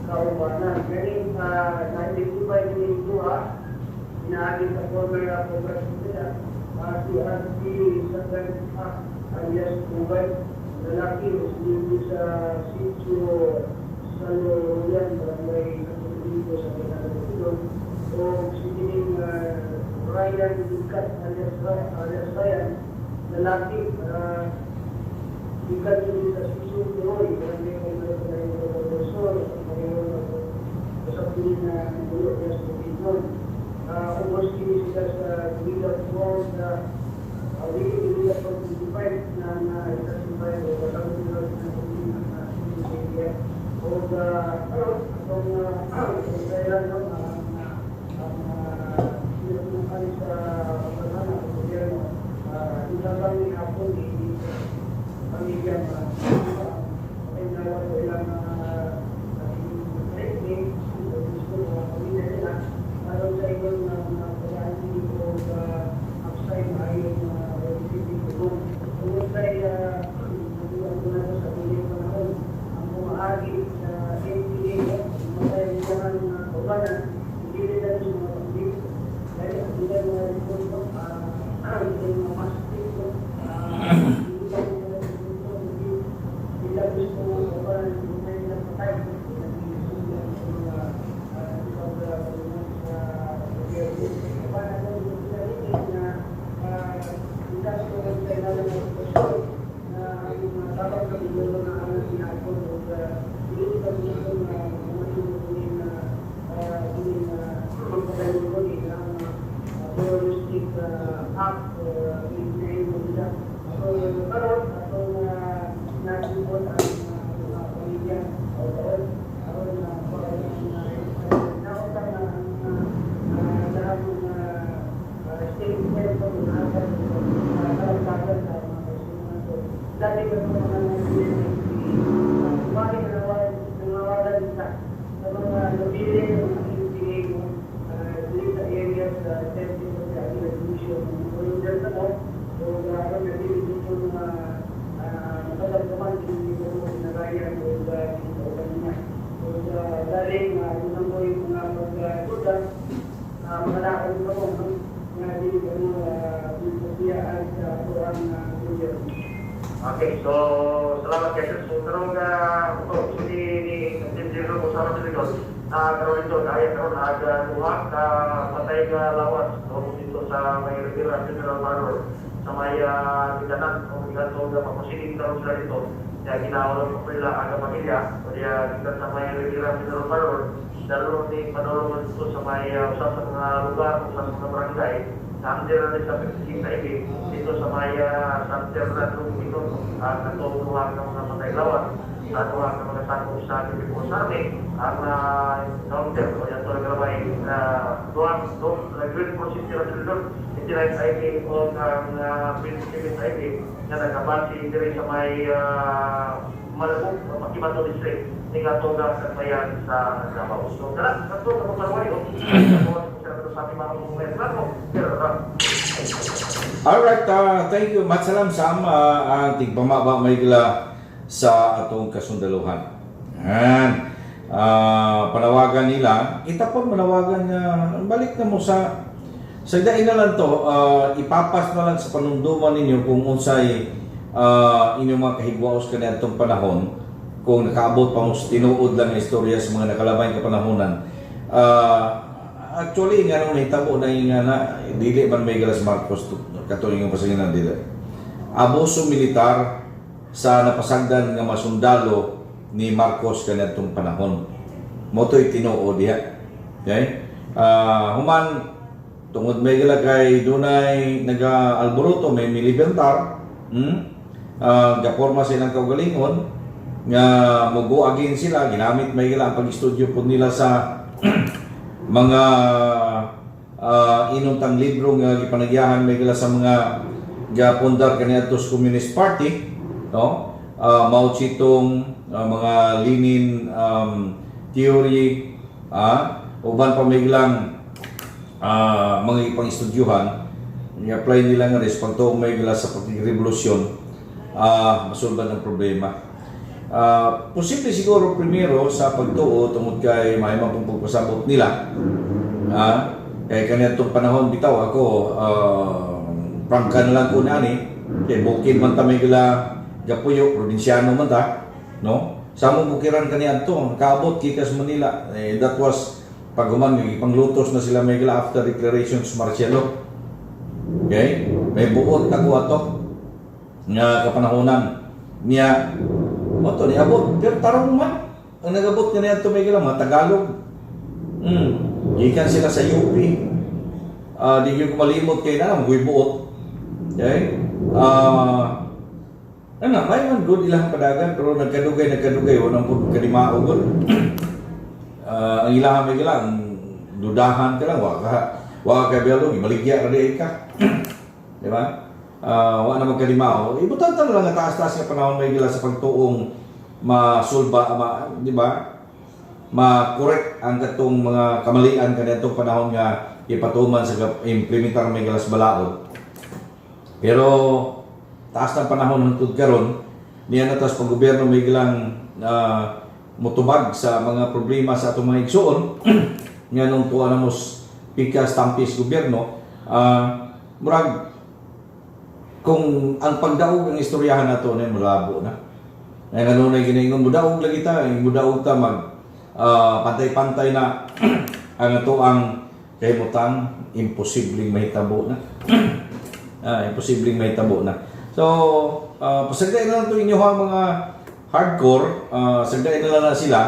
Kaubanan. Galing, na-identify ni duha, inaagi sa former congressman nila, si RP Sagan alias Ubay, lalaki, residente sa Sitio Saloroyan, Barangay Santo Domingo sa Bernardo, o si kining Ryan Ducat alias Ryan, lalaki, gikan din sa Sitio Turoy, Barangay Bernardo del Sur, sa usap din na nagulo niya sa Bukidnon. Ubos kini sila sa Guerrilla Force na Wiki Guerrilla Force 25 na na-classify o kasama nila sa na o karon atong kailan no ang ang sa pagkakana sa gobyerno itabang ni hapon ni pamilya na ay nawa ko ilang training gusto mga pamilya nila aron sa ingon na mga pag-aani o upside maayo na receiving tulong. Tungod kay nabuang ko na sa tuling panahon ang pumaagi sa NPA matay nila ang mga kaubanan, hindi nila sa mga pamilya dahil ang sila mga report no, ang mga mastik no, hindi pa nila hindi nila gusto mga kaubanan, hindi nila patay, nag-iisulan sa mga ipag-tulungan sa gobyerno. Paano kung sila na itaas ko ang kailangan ng sitwasyon na ang mga tabang sa gobyerno na ang sinapon o hindi ka gusto na mga na hindi na magpatayo ko ang terroristic act or mo nila. So, karon atong nasipon ang mga pamilya o taon aron na para na nautang na ang lahat ng statement ko na karagdagan sa mga kasulungan ko. Dati ba mga bakit nangawalan sa mga nabili ng mga NPA mo dili sa area sa 10th of the Agila Division ng volunteer na mo o aron nabili dito mga nakasamsaman hindi ko mo pinarayan o sa niya. So galing uh, ko yung mga pagduda, mga lakon ko no, nga dili ko mo pagpiyaan sa kurang gobyerno. Okay, so salamat kayo. So karon nga ito si ni Captain Jerry ko sa ato dito. Karon ito kaya karon aga duha ka patay nga lawas no dito sa may Rivera General Parlor sa may Bidanan o gigadto nga maproceeding karon sila dito. Kaya ginawala ko nila aga pamilya o diya gikan sa may Rivera General Parlor dalawang ni panulungan dito sa may usa sa mga lugar, usa sa mga barangay. Under na sa 56 IV dito sa may San Fernando dito ang katong duha ng mga mataylawan sa duha ng mga sakop sa Philippine Army ang counter o yan ito may duha do reinforcing sila sila 59 IV o ang 27 IV nga nakabase diri sa may Malabog, Paquibato District ni nga sa sa Davao. So, tara, kato, kato, kato, kato, sa aming mga plano. Pero, Alright, thank you. Matsalam Sam, ang tigpamaba may gila sa atong kasundaluhan. Yan. Panawagan nila, kita po manawagan nga balik na mo sa dain na lang to, ipapas na lang sa panumduman ninyo kung unsay inyong mga kahigwaos kaniadtong panahon, kung nakaabot pa mo sa tinuod lang ang istorya sa mga nakalabay kapanahonan. Actually, nga nung nahitabo na yung nga na, dili man may galas Marcos, katuloy nga pasanginan dili. Abuso militar sa napasagdan nga masundalo ni Marcos kaniadtong panahon. Moto'y tinuod diha. Okay? Human tungod may gila kay dunay naga-alboroto, may milibentar, Gaporma silang kaugalingon nga mo-go against sila, ginamit may gila ang pag-studio po nila sa mga inuntang libro nga gipanagyahan may gila sa mga gapundar kaniadto sa Communist Party, no? Mao Zedong, mga Lenin theory, uban pa may gilang mga ipang-estudyuhan, i-apply nila nga res pagtuong may gila sa pagrevolusyon, masulban ang problema. Posible siguro primero sa pagtuo tungod kay may pong pagpasabot nila. Kay kaniadtong panahon bitaw ako, prangka na lang ko nani kay bukid man ta may gila gapuyo, probinsyano man ta, no? Sa among bukiran kaniadto kaabot gikas Manila, eh, that was pag human panglutos na sila may gila after declarations martial law. Okay? May buot ako ato nga kapanahonan niya mo to niabot, pero tarong man ang nagabot niya niadto may gila mga Tagalog. Gikan sila sa UP. Di gyud ko malimot kay na mga buot. Okay? Ano, may man good ilang padagan pero nagkadugay nagkadugay wala pud kadimao gud. Ang ilaha may gila, ang dudahan ka lang, wa ka biyalo, ibaligya ra di ka. Di ba? Wa na magkalimao. Ibutan ta na lang nga taas-taas nga panahon may gila sa pagtuong masulba, ma, di ba? Ma-correct ang katong mga kamalian kaniadtong panahon nga ipatuman sa implementar may gila sa balaod. Pero taas ng panahon hangtod karon niya na tas pag-gobyerno may gilang mutubag sa mga problema sa atong mga igsuon nga nung tuwa na mos pikas tampis gobyerno, murag kung ang pagdaog ang istoryahan nato na mulabo na. Ay ano na ginaingon mudaog lagi ta, mudaog ta mag pantay-pantay na ang ato ang kahimutang, imposibleng mahitabo na. Imposibleng mahitabo na. So, pasagdain na lang ito inyo ang mga hardcore, sagdain na lang na sila.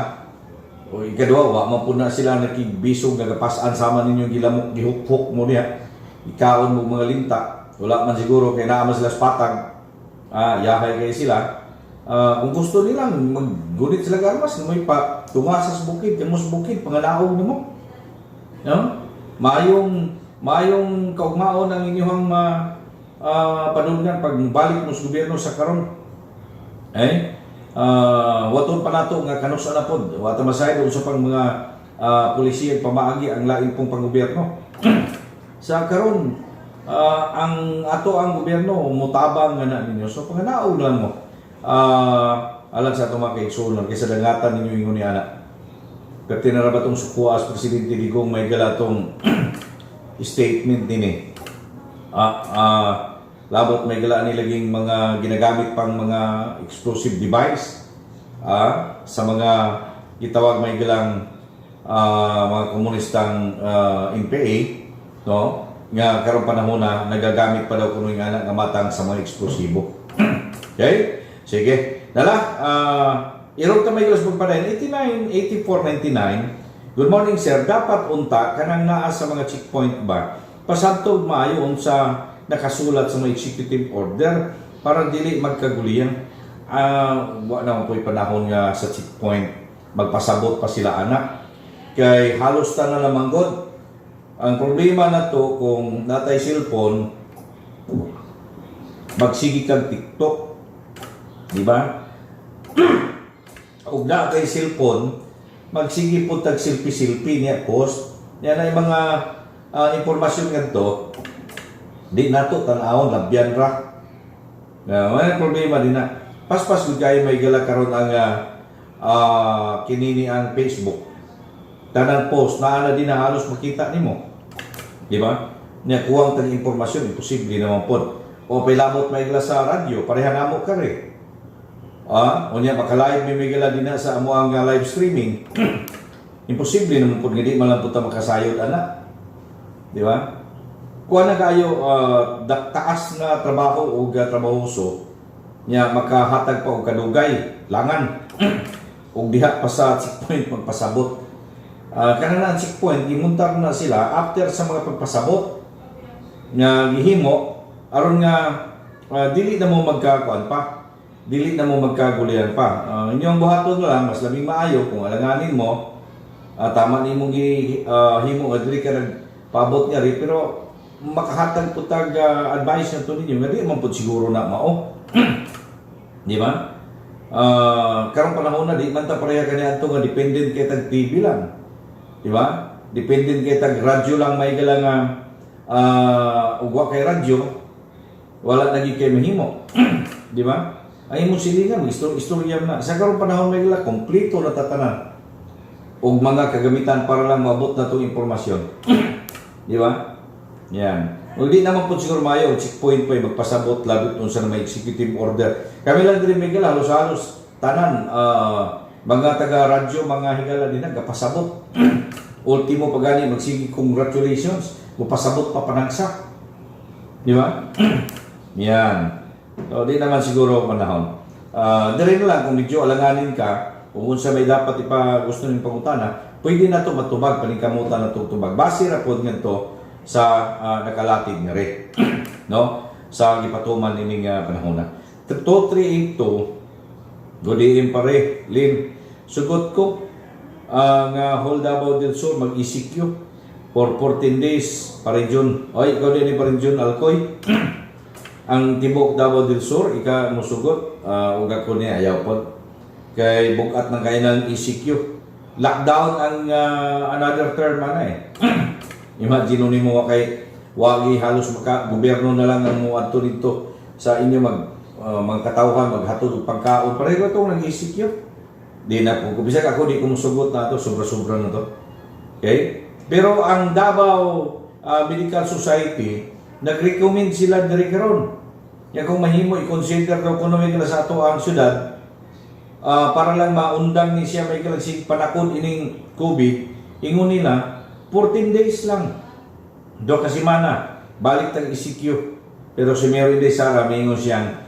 O ikaduha, wa man po na sila nakigbisog nagapasan sama ninyong gilamok, gihukhuk mo niya. Ikaon mo mga linta. Wala man siguro kay naa man sila sa patag. Yahay kay sila. Kung gusto nilang maggunit sila garmas, may pa tunga sa bukid, kamos bukid, panganaog nimo. No? Mayong mayong kaugmaon ang inyong ma padulngan pag balik mo sa gobyerno sa karon. Eh? Waton pa nato nga kanus-a na pod. Wa ta masayod unsa pang mga polisiya pamaagi ang lain pong panggobyerno. Sa karon, ang ato ang gobyerno mutabang nga na ninyo. So panganaog lang mo. Alang sa atong mga kaigsuonan kaysa dangatan ninyo ingon ni ana. Pero tinara ba itong sukuha as Presidente Digong may gala tong statement din eh. Labot may gala ni laging mga ginagamit pang mga explosive device sa mga gitawag may galang mga komunistang NPA, no, nga karong panahon na nagagamit pa daw kuno yung anak nga matang sa mga eksplosibo. Okay? Sige. Nala, irog ta may galas pagpadayon 89 84 99. Good morning, sir. Dapat unta kanang naa sa mga checkpoint ba? Pasabtog maayo unsa nakasulat sa mga executive order para dili magkaguliyan. Wa naman po'y panahon nga sa checkpoint magpasabot pa sila ana. Kay halos tanan naman god. Ang problema na to, kung natay cellphone, magsige kag TikTok. Di ba? Ug naa kay cellphone, magsige po tag selfie-selfie niya post. Yan ay mga impormasyon ngadto di nato tan-awon, labyan ra. Na may problema din na. Paspas gud kayo, may gala karon ang kinini ang Facebook. Tanang post naa na din na halos makita nimo. Di ba? Nya kuwang tag impormasyon, imposible naman pod. O pilamot may gala sa radyo, pareha namo kare. Unya maka-live mi may gala din na sa amo ang live streaming. Imposible naman pod nga di man lang po ta makasayod ana. Di ba? Kuha na kayo taas na trabaho o trabahoso nya makahatag pa og kadugay langan ug diha pa sa checkpoint magpasabot. Kana na ang checkpoint, gimuntar na sila after sa mga pagpasabot nga gihimo aron nga dili na mo magkakuan pa, dili na mo magkagulian pa. Inyong buhaton na lang, mas labing maayo kung alanganin mo, tama nimong gi himo nga dili ka nagpaabot nga ri, pero makahatag po tag advice na to ninyo nga di man pud siguro na mao, di ba? Karong panahon na di man ta pareha kaniadto nga dependent kay tag TV lang. Di ba? Dependent kay tag radyo lang, may gala nga ug wa kay radyo, wala na gyud kay mahimo. Di ba? Ang imong silingan, mag istorya na. Sa karong panahon, may gala kompleto na tatanan og mga kagamitan para lang maabot na itong impormasyon. Di ba? Yan. Ug di naman po siguro mayo, checkpoint pa yung magpasabot labot unsa na may executive order. Kami lang diri, may gala, halos-halos tanan mga taga radyo, mga higala din nagpasabot. Ultimo pa gani magsige congratulations, mupasabot pa panagsa. Di ba? Yan. So, di naman siguro panahon. Diri na lang kung medyo alanganin ka, kung unsa may dapat ipa gusto ning pangutana, pwede na to matubag, paningkamutan na to tubag. Base ra pod ngadto sa nakalatid nga rin, no? Sa gipatuman ining panahon na. 2382. Good evening pare, Lim. Sugot ko ang whole Davao del Sur mag-ECQ for 14 days pare June. Oy, ikaw din ni pare June Alcoy. Ang tibok Davao del Sur, ika musugot, ug ako niya ayaw pod. Kay bugat ng kay ng ECQ. Lockdown ang another term ana eh. Imagine nimo wa kay wagi halos maka gobyerno na lang ang moadto dito sa inyo mag mga katawhan maghatod og pagkaon, pareho itong nag ECQ. Di na po bisag ako di ko musugot na to, sobra-sobra na to. Okay, pero ang Davao Medical Society, nag-recommend sila diri karon ya kung mahimo i-consider daw kuno may sa ato ang syudad para lang maundang ni siya may sig panakod ining COVID. Ingon nila 14 days lang, 2 ka semana, balik tag ECQ. Pero si Mary De Sara mingon siyang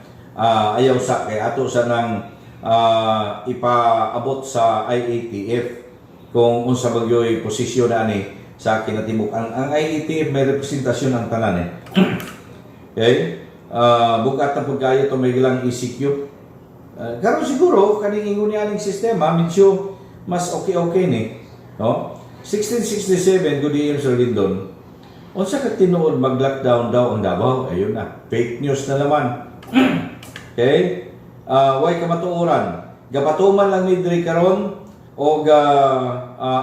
ayaw sa kay ato sa nang ipaabot sa IATF kung unsa bagyoy posisyon na ani sa kinatibuk. Ang IATF may representasyon ang tanan eh. Okay? Bugat na pud kayo to may gilang ECQ. Karon siguro kaning ingon niya aning sistema medyo mas okay-okay ni, no? 1667, good evening Sir Lindon. Unsa ka tinuod mag-lockdown daw ang Davao? Ayun na, fake news na naman. Okay? Way kamatuoran. Gapatuman lang ni diri karon og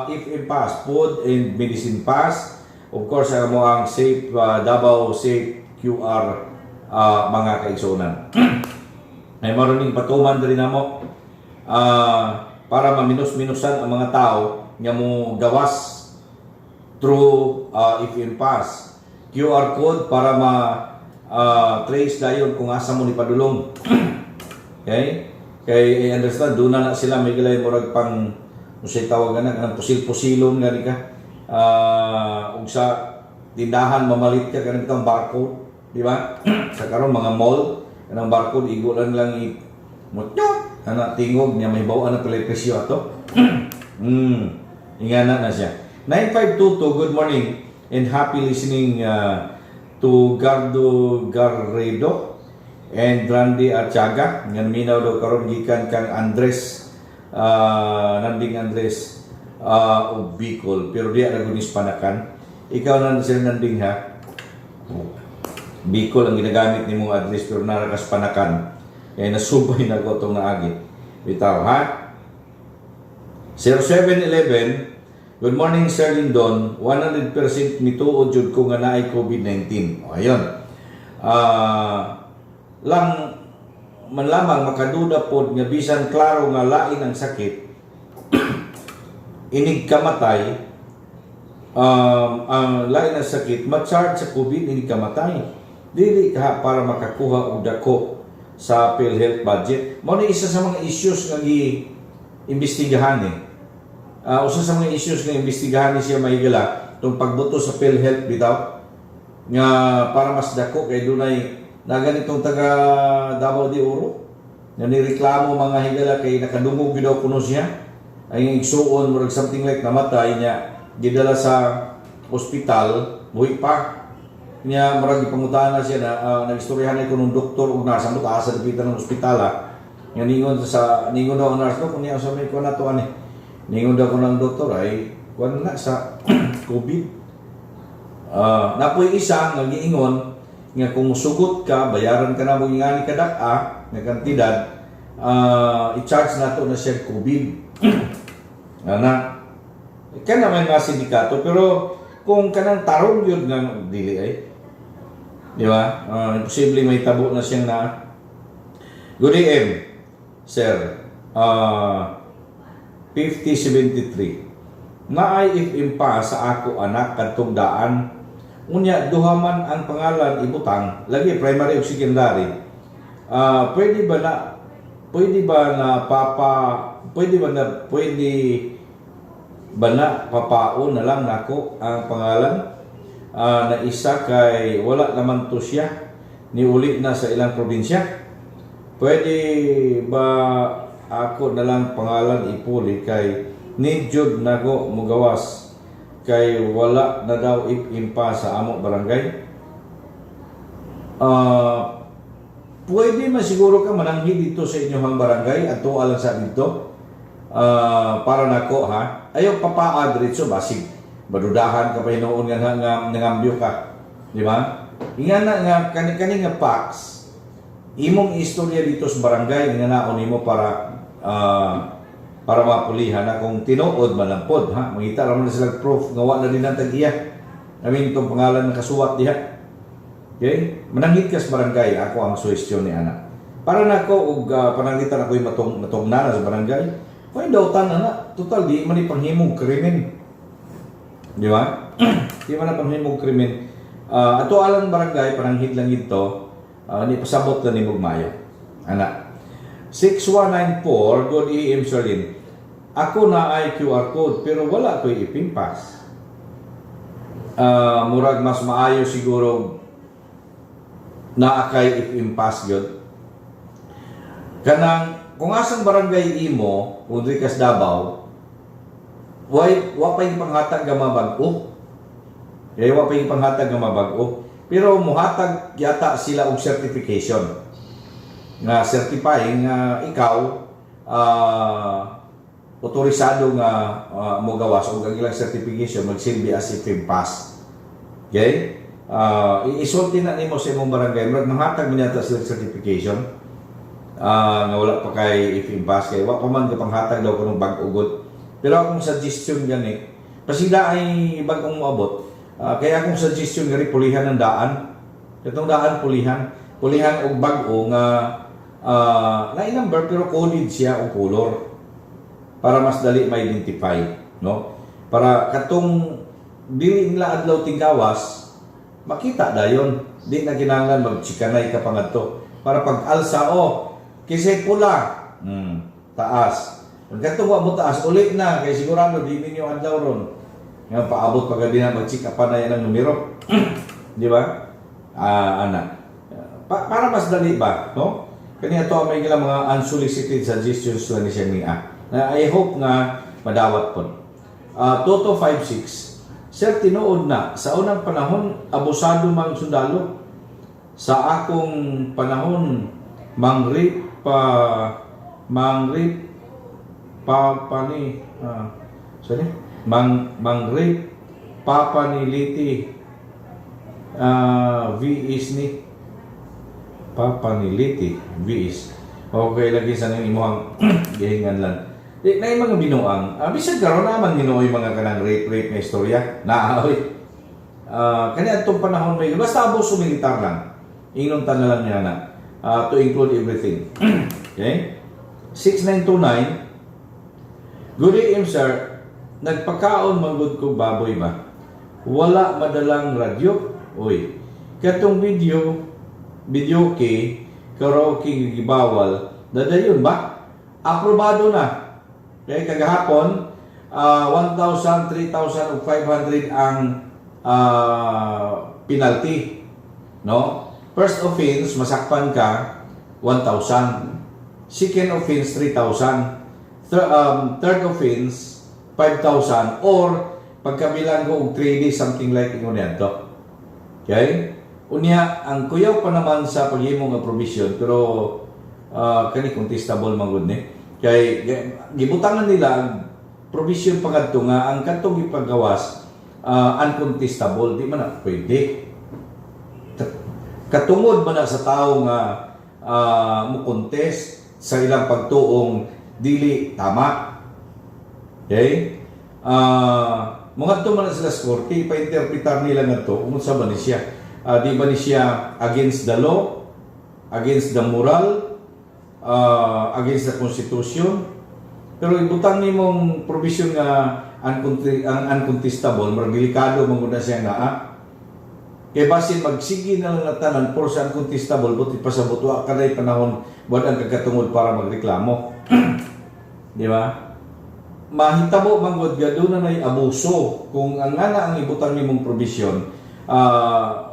FM Pass, Food and Medicine Pass. Of course, ang mo ang Safe Davao Safe QR, mga kaigsunan. Ay maroon ning patuman diri namo para maminus-minusan ang mga tao nga mo gawas through FM Pass. QR code para ma trace dayon kung asa mo ni padulong. Okay? Kay I understand doon na sila may gilay murag pang unsay tawag ana kanang pusil-pusilon gani ka. Ug sa tindahan mamalit ka kanang bitang barcode, di ba? Sa karon mga mall kanang barcode igo lang lang i mo ana tingog niya may bawaan na pala presyo ato. Ingana na siya. 9522, good morning. And happy listening to Gardo Garredo and Randy Archaga nga minaw daw karon gikan kang Andres, Nanding Andres og Bicol, pero diya ra gud panakan. Ikaw na, Sir Nanding, ha. Bicol ang ginagamit nimong address pero nara kas panakan kaya nasubay na ko itong naagi bitaw, ha. 0711. Good morning, Sir Lindon. 100% mituod jud ko nga naay COVID-19. O ayun. Lang man lamang makaduda pod nga bisan klaro nga lain ang sakit, inig kamatay, ang lain ang sakit ma-charge sa COVID inig kamatay, dili ka para makakuha og dako sa PhilHealth budget. Mao ni isa sa mga issues nga gi imbestigahan eh. Usa sa mga issues nga imbestigahan ni siya, mahigala, tong pagbuto sa PhilHealth bitaw nga para mas dako kay dunay na ganitong taga Davao de Oro nga nireklamo, mga higala, kay nakadungog gyud daw kuno siya ay igsuon, murag something like namatay niya, gidala sa ospital, buhi pa niya. Murag gipangutana siya na nagistoryahan na ko nung doktor ug nurse, ambot asa dapitan ng ospital, ha. Nga ningon sa ningon daw ang nurse no kunya sa may kuan nato ani, ningon daw ko ng doktor ay kuan na sa COVID. Napoy isa nga giingon nga kung sugot ka, bayaran ka na mo ingani kadak-a nga kantidad, i-charge nato na siya COVID. Ana. Kana may mga sindikato, pero kung kanang tarong yun nga dili ay. Di ba? Imposible may tabo na siyang na. Good AM, sir. 5073. Naay FM pa sa ako anak kadtong daan. Unya duha man ang pangalan ibutang, lagi primary ug secondary. Pwede ba na papa pwede ba na papao na lang nako ang pangalan? Na isa kay wala naman to siya, niuli na sa ilang probinsya. Pwede ba ako na lang pangalan ipuli kay ni jud nako mugawas kay wala na daw impa sa amo barangay? Pwede man siguro ka mananghid dito sa inyong barangay at lang sa dito. Para nako, ha, ayaw papaa diretso, basig madudahan ka pa hinuon nga nangambyo ka, di ba? Inga na nga kani kani nga pax imong istorya dito sa barangay nga naon nimo para mapulihan na kung tinuod man lang pod, ha. Mangita ra man sila proof nga wa na din ang tag-iya. I mean, itong pangalan na kasuwat diha. Okay, mananghid ka sa barangay, ako ang suhestyon ni ana. Para nako og pananglitan ako yung matungna sa barangay. Kung dautan na na, total di man ipanghimog krimen. Di ba? Di man na panghimog krimen. Ato alang barangay, pananghid lang ito, ni pasabot na ni mayo. Ana. 6194, good AM, Sir Lin. Ako na ay QR code pero wala ko'y ipimpas. Murag mas maayo siguro naa kay ipimpas gyud. Kanang kung asang barangay imo, kung diri kas Davao, way wa pa yung panghatag nga mabag-o. Kaya wa pa yung panghatag nga mabag-o. Pero muhatag yata sila og certification nga certifying nga ikaw otorisado nga mogawas og ang ilang certification magsilbi as pass. Okay? Isulti na nimo sa imong barangay, murag manghatag man yata sila certification nga wala pa kay if pass kay wa pa man kapanghatag daw kunong bag-o gud. Pero akong suggestion gani, pasida ay bag-ong moabot. Kaya akong suggestion gani, pulihan ng daan. Katong daan pulihan, pulihan og bag-o nga na number pero coded siya og color para mas dali ma-identify, no? Para katong dili nila adlaw tinggawas, makita dayon. Di na kinahanglan magchikanay ka pa ngadto. Para pag alsa, oh, kisay pula, taas. Pag katong wa mo taas, uli na kay sigurado di ninyo adlaw ron. Nga paabot pag gabi na mag-check pa na yan ang numero. Di ba? Ana. Para mas dali ba, no? Kani ato may gila mga unsolicited suggestions lang ni siya niya. Na I hope nga madawat po. 2256. Sir, tinuod na, sa unang panahon, abusado mang sundalo. Sa akong panahon, mangrip pa pani sorry, mangrip papaniliti V is ni papaniliti V is. Okay lagi sa nang imuhang gihingan lang. Di na yung mga binuang, bisan karon naman Ginoo mga kanang rape rape nga istorya na oy. Kani atong panahon may basta abuso militar lang. Ingnon ta na lang niya na to include everything. Okay? 6929. Good day, sir. Nagpakaon manggod ko baboy ba? Wala madalang radyo. Uy. Katong video, video kay, karaoke gibawal, dadayon ba? Aprobado na. Okay, kagahapon, 1,000, 3,000 ug 500 ang penalty. No? First offense, masakpan ka, 1,000. Second offense, 3,000. Third offense, 5,000 or pagkabilang ko og 3 days, something like ingon to. Okay? Unya, ang kuyaw pa naman sa paghimo nga provision, pero kani contestable man gud ni. Kay gibutangan nila ang provision pa kadto nga ang kadtong gipagawas uncontestable, di man na pwede. Katungod man na sa tao nga mo contest sa ilang pagtuong dili tama. Okay? Mga man na sila sa korte, pa-interpretar nila ngadto kung unsa ba ni siya. Di ba ni siya against the law, against the moral, against the constitution? Pero ibutang nimong provision nga ang uncontestable, murag delikado man gud na siya nga ah. Kay basin magsige na lang na tanan por sa uncontestable, buti pasabot wa kanay panahon wala ang kagkatungod para magreklamo. Di ba? Mahitabo man gud nga doon na nay abuso kung ang nga ang ibutang nimong provision,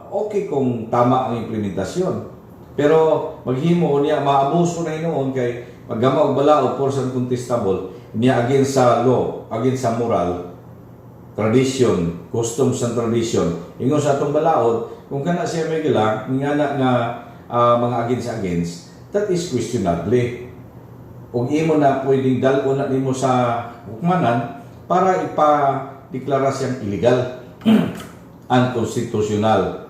okay kung tama ang implementasyon. Pero maghimo niya maabuso na hinuon kay maggama og balaod por sa uncontestable niya against sa law, against sa moral, tradition, customs and tradition. Ingon sa atong balaod, kung kana siya may gila, nga na nga mga against against, that is questionable. Ug imo na pwedeng dal-on na nimo sa hukmanan para ipa-deklara siyang illegal, unconstitutional.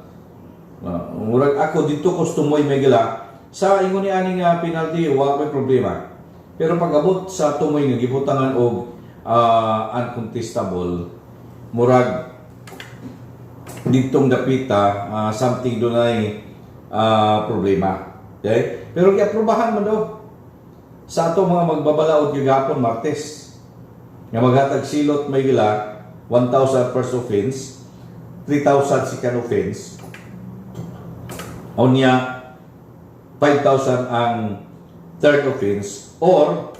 Murag ako dito kustumoy may gila sa ingon ni ani nga penalty, wa may problema. Pero pag abot sa tumoy nga gibutangan og uncontestable, murag ditong dapita something dunay problema. Okay? Pero giaprobahan man daw sa ato mga magbabalaod gagapon Martes nga maghatag silot may gila 1,000 first offense, 3,000 second offense, unya 5,000 ang third offense or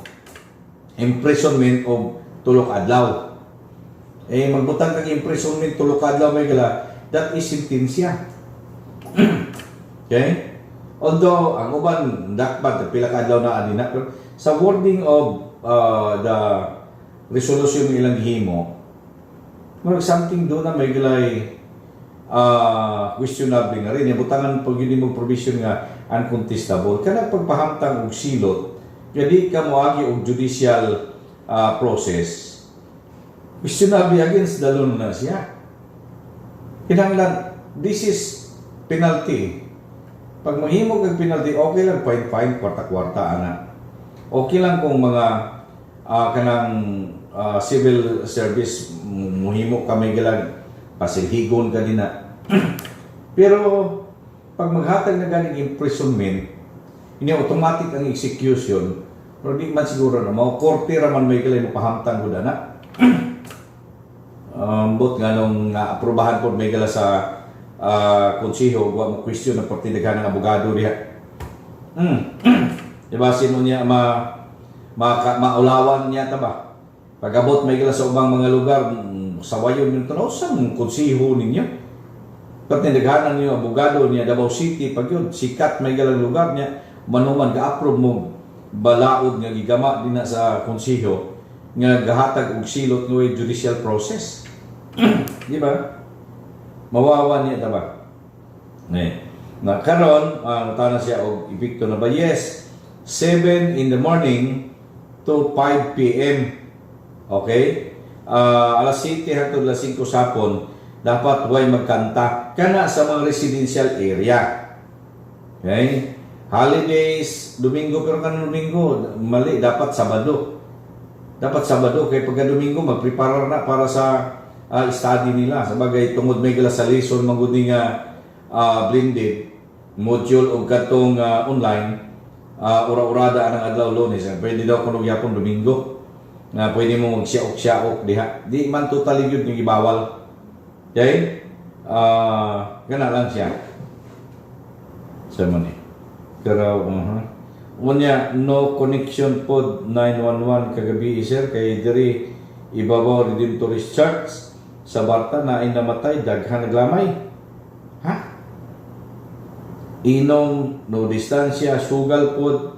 imprisonment of 3 ka adlaw. Eh magbutang kag imprisonment 3 ka adlaw may gila, that is sentensya. Okay? Although ang uban dakpat pila ka adlaw na ani na, pero sa wording of the resolution nga ilang gihimo, murag something do na may gilay questionable nga rin. Butangan pag yun mo provision nga uncontestable. Kanang pagpahamtang og silot, kaya ka moagi og judicial process, questionable, against the law na siya. Kinahanglan, this is penalty. Pag mahimo kag penalty, okay lang, fine, fine, kwarta-kwarta, ana. Okay lang kung mga kanang civil service, muhimo kami gilang pasilhigon ka din na. Pero pag maghatag na ganing imprisonment, ini automatic ang execution, pero di man siguro na mao korte ra man may kilay mo pahamtang gud ana. But nga nung na-aprobahan po may gala sa konseho, wa mo question na partidaghan ng abogado diha. Diba sino niya ma maulawan niya ta ba? Pag-abot may gala sa ubang mga lugar, sawayon yung tanaw sa konseho ninyo. Pati naghanan niyo abogado niya Davao City pag yun, sikat may galang lugar niya, manuman ga-approve mo balaod nga gigama din na sa konseho nga gahatag og silot nga way judicial process. Di ba? Mawawa niya ta ba? Ne. Na karon, ang uh, siya og epekto na ba? Yes. 7 in the morning to 5 p.m. Okay? Alas 7 hangtod alas 5 sa hapon, dapat way magkanta kana sa mga residential area. Okay? Holidays, Domingo, pero kanang Domingo, mali, dapat Sabado. Dapat Sabado, kay pagka Domingo, magprepare na para sa study nila. Sa bagay, tungod may gala sa lesson, magud ni nga blended, module o katong online, ura-urada ang adlaw Lunes. Pwede daw kuno gyapon Domingo na pwede mo magsiyaok-siyaok diha. Di man totally yun yung ibawal. Okay? Gana lang siya. Sa man eh. Pero, Unya, no connection pod 911 kagabi, sir, kay diri ibabaw Redemptorist Church sa Barta na ay namatay, daghan naglamay. Ha? Inom, no distansya, sugal pod,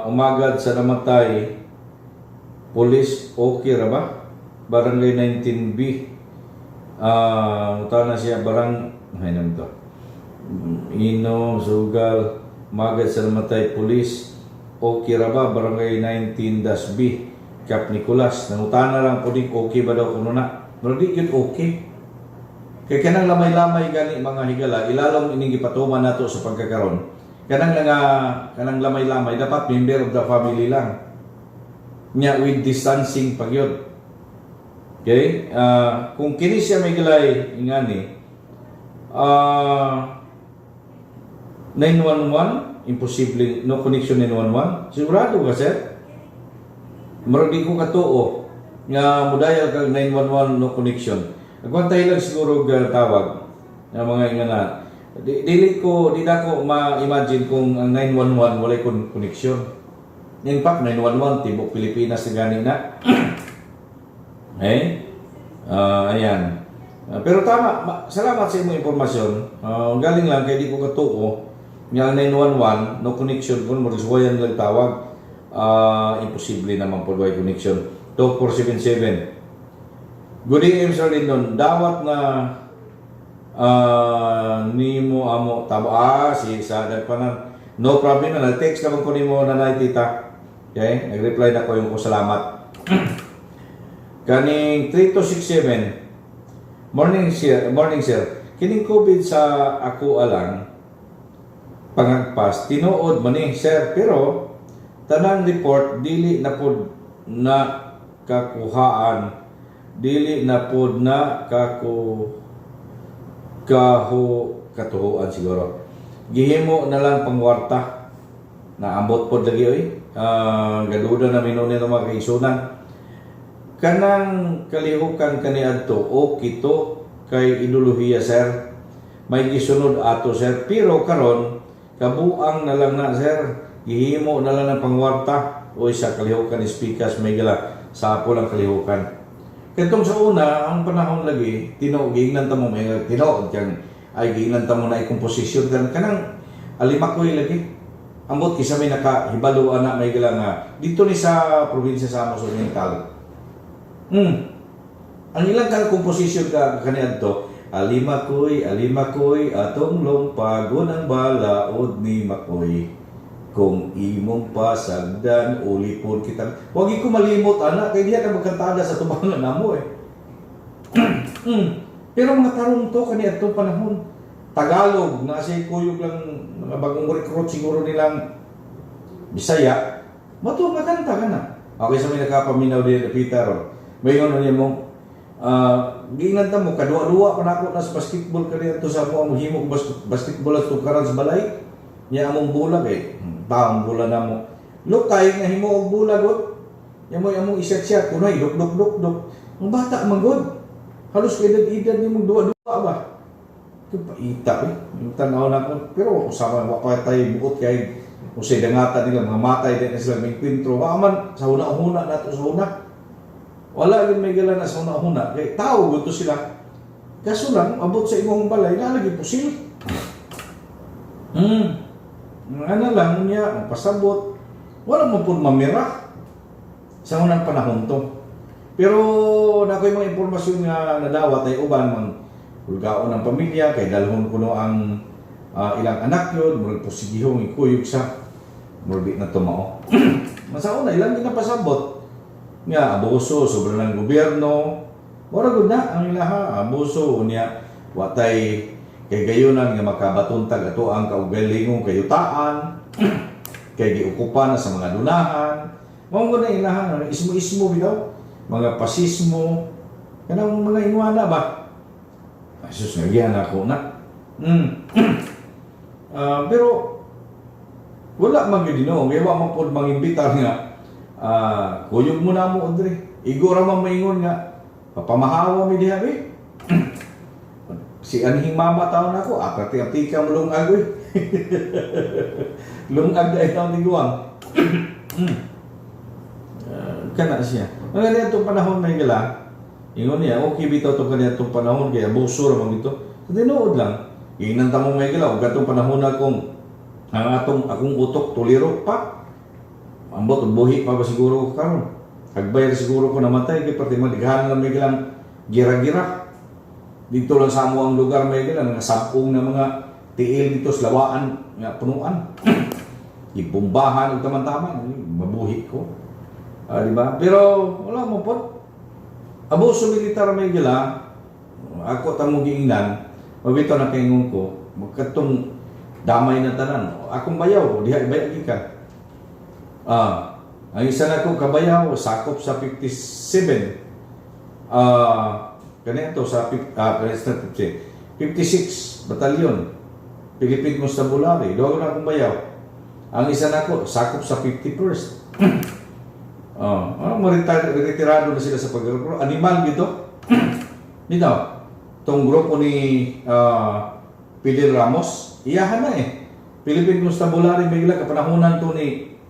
umagad sa namatay, police, okay ra ba? Barangay 19B. Na siya barang, ay naman to. Inom, sugal, magad sa namatay, police, okay ra ba? Barangay 19-B, Cap Nicolas. Nangutana lang po din, okay ba daw kuno na? Pero di yun okay. Kay kanang lamay-lamay gani, mga higala, ilalong ining gipatuman nato sa pagkakaron. Kanang nga kanang lamay-lamay dapat member of the family lang. Nya with distancing pagyud. Okay? Kung kini siya may gilay ingani, 911, imposible, no connection 911. Sigurado ka, sir? Murag di ko katuo nga mudayal kag 911, no connection. Agwantay lang siguro og tawag nga mga ingana. Di, dili ko di na ko ma-imagine kung ang 911 walay connection. In fact, 911 tibok Pilipinas na gani na. Eh? Ayan. Pero tama, salamat sa imong impormasyon. Galing lang kay di ko katuo nga ang 911 no connection kung mo suwayan lang tawag. Imposible naman po way connection. 2477. Good evening, Sir Lindon. Dawat na nimo amo tabo si sa nagpanan. No problem na nag-text naman ko nimo, nanay, tita. Okay? Nag-reply na ko yung ko salamat. Kaning 3267. Morning, sir, morning, sir. Kining COVID sa ako alang pangagpas tinuod man ni, sir, pero tanang report dili na pod na kakuhaan, dili na pod na kaku kahu katuhuan siguro, gihimo na lang pangwarta na ambot pod lagi oy. Gaduda na minunin ng mga kaisunan kanang kalihukan kaniadto o kito kay ideolohiya, sir. May gisunod ato, sir, pero karon kabuang na lang na, sir, gihimo na lang ng pangwarta o sa kalihukan speakers may gala sa ako lang kalihukan. Katong sa una ang panahon lagi tinuod, giingnan ta mo may tinuod kang ay giingnan ta mo na komposisyon kan kanang alimakoy lagi. Ambot kisa may nakahibalo ana may gala nga dito ni sa probinsya sa Amos Oriental. Ang ilang kang komposisyon ka kaniadto, alimakoy, alimakoy, atong lumpagon ang balaod ni Makoy. Kung imong pasagdan, ulipon kita. Wag ko malimot, ana, kay diya ka magkantada sa tubangan namo eh. Pero mga tarong to kaniadtong panahon. Tagalog, na siya kuyog lang, mga bagong recruit siguro nilang Bisaya, mato makanta ka na. Okay, sa may nakapaminaw din Peter, oh. May ano niya mo, giingnan ta mo, kadua-dua pa nako na sa basketball kaniadto sa ako ang himo ko basketball at tukaran sa balay. Niya among bola kay taong bola na mo. Lukay nga himo og bola god. Nya mo among isyat-syat kunay duk duk duk duk. Ang bata man god. Halos kay edad nimong duwa-duwa ba. Ito paita eh. Yung tanaw na ko. Pero usama wa pa tayo buot kay usay dangatan nila mga matay din na sila may kwentro. Wa man sa huna-huna nato sa huna. Wala gid may gala na sa huna-huna kay tao gud to sila. Kaso lang abot sa imong balay na lagi pusil. Ano lang niya, ang pasabot. Wala mo pud mamira sa unang panahon to. Pero na ako'y mga impormasyon nga nadawat ay uban mang hulgaon ang pamilya kay dalhon kuno ang ilang anak yun, murag pusigihong ikuyog sa murag di na tumao. Masa una ilang ginapasabot nga abuso sobra ng gobyerno. Mura gud na ang ilaha abuso unya watay kay gayunan nga makabatuntag ato ang kaugalingong kayutaan kay giukupan na sa mga dunahan. Mao gud na ilaha ismo-ismo bitaw, mga pasismo, kanang mga inwana ba. Ay, sus, nagyan ako na. Pero wala man gyud no, kay wa man pod mangimbitar nga kuyog mo na mo dre. Igo ra man maingon nga papamahawa mi diha eh. Si anhing mama taon ako, apati ka mo lungag oy. Lungag dahil taon ni Guang. Kana siya. Mga ganitong panahon may gala, ingon niya, okay bitaw itong kanitong panahon, kaya abuso ra man ito. Sa tinuod lang, ingnan ta mo may gala, ug katong panahon na kung ang atong akong utok tuliro pa. Ambot buhi pa ba siguro ko karon. Hagbay ra siguro ko namatay kay pati madighan lang may gilang gira-gira. Dito lang sa amo ang lugar may gilang nga sabong na mga tiil dito sa lawaan nga punuan. Ibombahan ug taman-taman, mabuhi ko. Ah, di ba? Pero wala mo po. Abuso militar may gila, ako tamong giingnan, mabito na kaingon ko, magkatong damay na tanan. Akong bayaw, diha ibaya gikan. Ang isa na ko kabayaw, sakop sa 57. Kanito sa 50, 56 batalyon. Philippine Constabulary, duha na akong bayaw. Ang isa na ko, sakop sa 51st. Oh, ano, retirado na sila sa pag. Animal gito. Dito, tong grupo ni Fidel Ramos, iyahan na eh. Philippine Constabulary, may gila kapanahonan to ni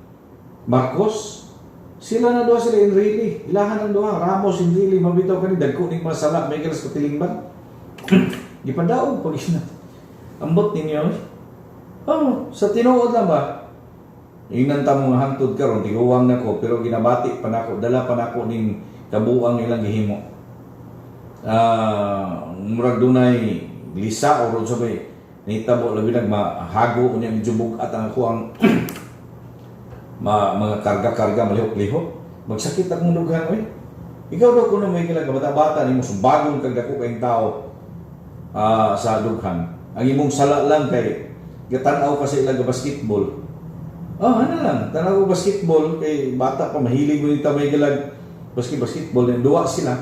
Marcos. Sila na duha, sila Enrile. Ilahan ang duha, Ramos, Enrile, mabitaw kani dagko ning mga sala, may gila sa katilingban. Gipadaog pag ina. Ambot ninyo. Oh, sa tinuod lang ba? Ingnan ta mo nga hangtod karon tiguwang nako pero ginabati pa nako, dala pa nako ning kabuang ilang gihimo. Murag dunay lisa o sa may nitabo labi nag mahago unya medyo bug-at ang ako ang mga karga-karga malihok-lihok. Magsakit akong dughan oy. Ikaw daw kuno may kailang kabata-bata nimo sumbagong kag dako kayong tao sa dughan. Ang imong sala lang kay gatan-aw ka sa ilang basketball. Oh, ano lang, tanaw ko basketball kay bata pa mahilig mo nita may gilag basketball, duwa sila.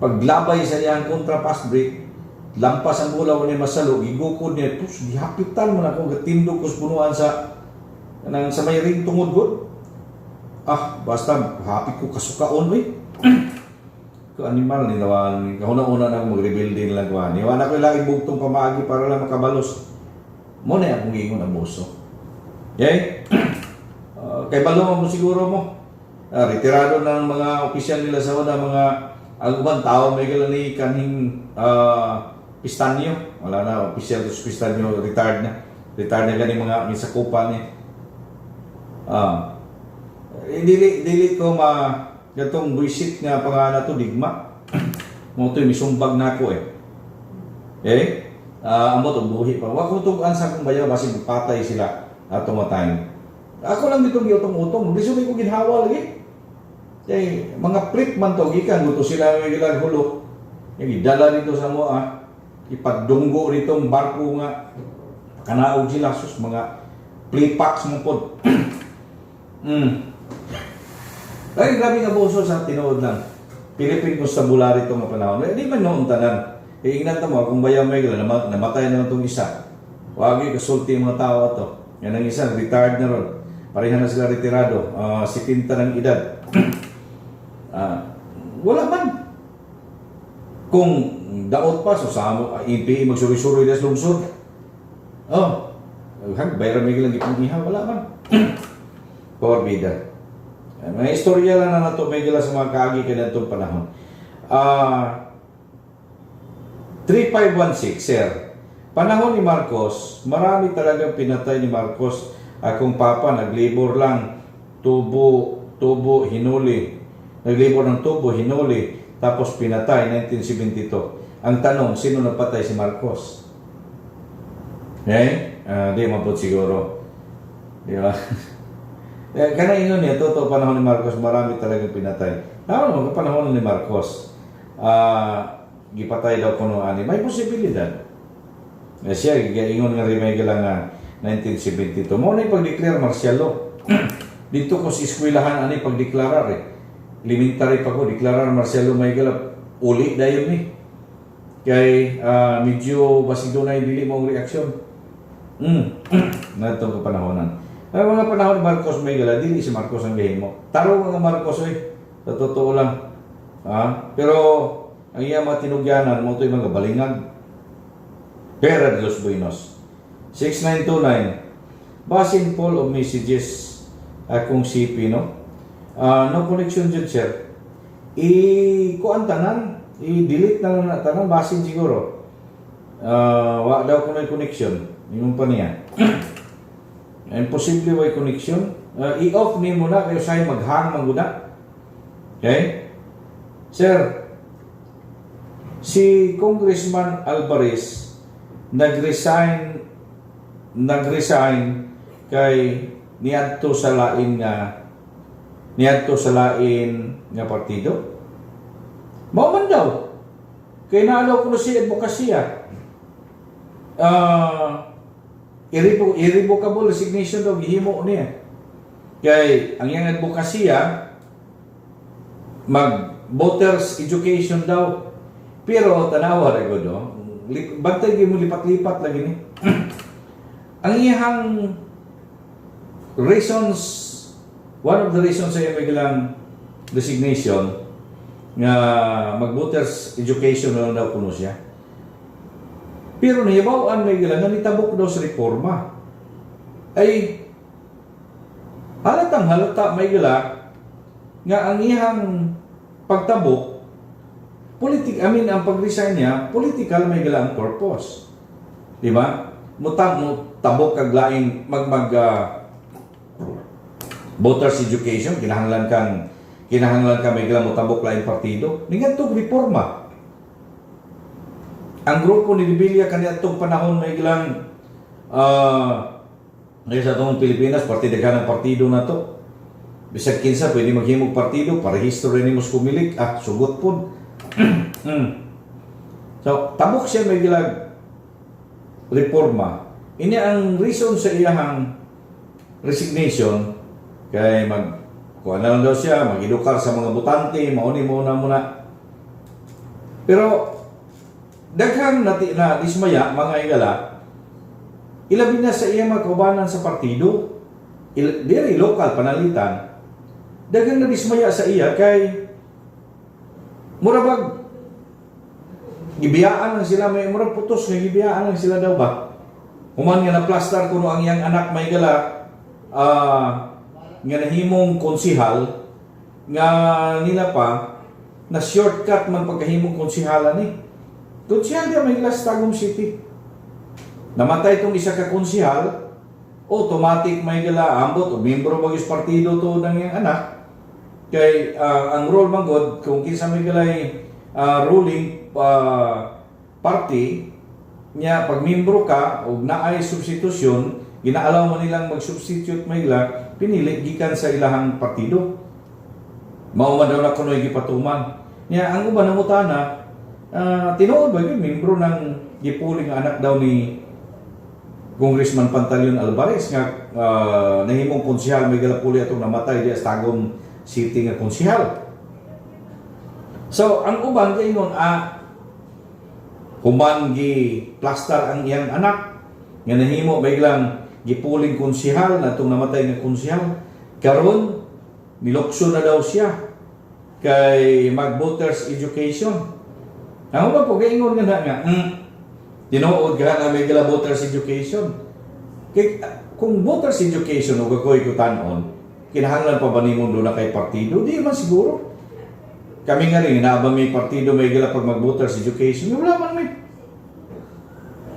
Paglabay sa iyang kontra fast break, lampas ang bola niya masalo, gigukod niya, pus, gihapitan mo na ako, gatindog ko sa punuan sa kanang sa may ring tungod gud. Ah, basta happy ko kasukaon oy. Ko animal ni nawan, kahuna-una na ako magrebelde lang ko. Niwan ako ilang bugtong pamaagi para lang makabalos. Mo na akong giingon abuso. Okay? Kay balo mo siguro mo. Retirado na ang mga opisyal nila sa una, mga ang ubang tao may gala ni kanhing Pistanyo. Wala na, opisyal sa Pistanyo, retired na. Retired na gani mga misakupan niya. Dili dili ko ma gatong buisit nga pangalan to digma. Mo to misumbag nako eh. Eh? Amo to buhi pa. Wa ko tugan sa akong bayaw basin patay sila ato nga time. Ako lang ditong giutong-utong, lisod ko ginhawa lagi. Kay mga prick man to gikan guto sila nga gilang hulok. Yung gidala dito sa mo ah. Ipadunggo ditong barko nga kanaog sila sus mga playpacks mo pod. Ay, grabe nga abuso sa tinuod lang. Philippine Constabulary ito nga panahon. Eh, di man noon tanan. Eh, ingnan ta mo, kung bayaw may gala, namatay naman itong isa. Wagi kasulti yung mga tao ato. Yan ang isa, retired na ron. Pareha na sila retirado. 70 ng edad. Wala man. Kung daot pa, so sa amo, NPA magsuri-suri na sa lungsod. Oh, hag, bayaran may gilang ipang iha, wala man. Porbida. Ay, mga istorya lang na nato may gila sa mga kaagi kanitong panahon. 3516, sir. Panahon ni Marcos, marami talagang pinatay ni Marcos. Akong papa, naglibor lang. Tubo, tubo, hinuli. Naglibor ng tubo, hinuli. Tapos pinatay 1972. Ang tanong, sino nagpatay si Marcos? Eh? Di man po siguro. Di ba? Eh, kana ingon niya, totoo, panahon ni Marcos, marami talagang pinatay. Tama naman, panahon ni Marcos. Gipatay daw kuno ani. May posibilidad. Eh, siya, ingon nga rin may nga 1972. Mao na pag-declare martial law. Dito ko sa eskwelahan ani pagdeklarar eh. Elementary pa ko, deklarar martial law, may gala. Uli dayon ni. Kay medyo basig dunay dili mo ang reaksyon. Natong kapanahonan. Ay, mga panahon ni Marcos, may gala, dili si Marcos ang gahimo. Tarong mga Marcos oy. Sa totoo lang. Pero ang iya mga tinugyanan mo to'y mga balingag. Pera de los Buenos. 6929. Basin full of messages akong CP, no? No connection jud, sir. I kuan tanan, i-delete na lang na tanan basin siguro. Wa daw kuno'y connection. Ingon pa niya. Imposible way connection. I-off ni mo na kayo say maghang man gud. Okay? Sir, si Congressman Alvarez nag-resign kay niadto sa lain nga partido. Mao man daw. Kay naalaw ko na si advokasya. Irrevocable resignation daw gihimo niya. Kay ang iyang advokasya mag voters education daw. Pero tanawa ra gud, oh. Bantay gyud mo, lipat-lipat lagi ni. Ang iyang reasons, one of the reasons sa iyang biglang resignation nga mag voters education na lang daw kuno siya. Pero nahibaw-an may nga nitabok daw sa Reforma. Ay halatang halata may gala nga ang iyang pagtabok politic, I mean, ang pag-resign niya, political may gala ang purpose. Di ba? Mutang mo tabok kag laing mag mag voters education, kinahanglan ka may gala mo tabok laing partido. Ningadtong Reforma. Ang grupo ni Revilla kaniadtong panahon may gilang ngayon sa atong Pilipinas, partido ng partido na to. Bisag kinsa pwede maghimog partido, parehistro rin nimo sa Comelec, sugot pod. So, tabok siya may gilag Reforma. Ini ang reason sa iyahang resignation kay mag kuha na lang daw siya, mag-edukar sa mga botante, mauni mo na muna. Pero daghang nati na dismaya mga igala, ilabi na sa iyang mga kaubanan sa partido, diri lokal panalitan, daghang nadismaya sa iya kay mura bag gibiyaan lang sila, may murag putos nga gibiyaan lang sila daw ba. Human nga na-plaster kuno ang iyang anak may gala nga nahimong konsihal nga nila pa na shortcut man pagkahimong konsihalan ni. Konsihal diya may gala sa Tagum City. Namatay itong isa ka konsihal, automatic may gala ambot o membro bagis partido to ng iyang anak. Kay ang role man god kung kinsa may galay ruling party niya, pag membro ka og naay substitusyon, ginaalaw mo nilang mag-substitute may gala pinili gikan sa ilahang partido. Mao man daw na kuno'y gipatuman niya. Ang uban nangutana, tinuod ba yun membro ng gipuling nga anak daw ni Congressman Pantaleon Alvarez nga nahimong konsehal may gala puli atong namatay diya sa Tagum City nga konsehal? So ang uban gaingon, human gi plaster ang iyang anak nga nahimo may lang gipuling konsehal na itong namatay nga konsehal, karon nilokso na daw siya kay mag voters education. Ang uban po gaingon nga na nga tinuod ka na may gala voters education. Kay kung voters education ug ako'y kutanon, kinahanglan pa ba nimo duna kay partido? Di man siguro. Kami nga rin, naa ba may partido may gala pag mag-voters education? Wala man may.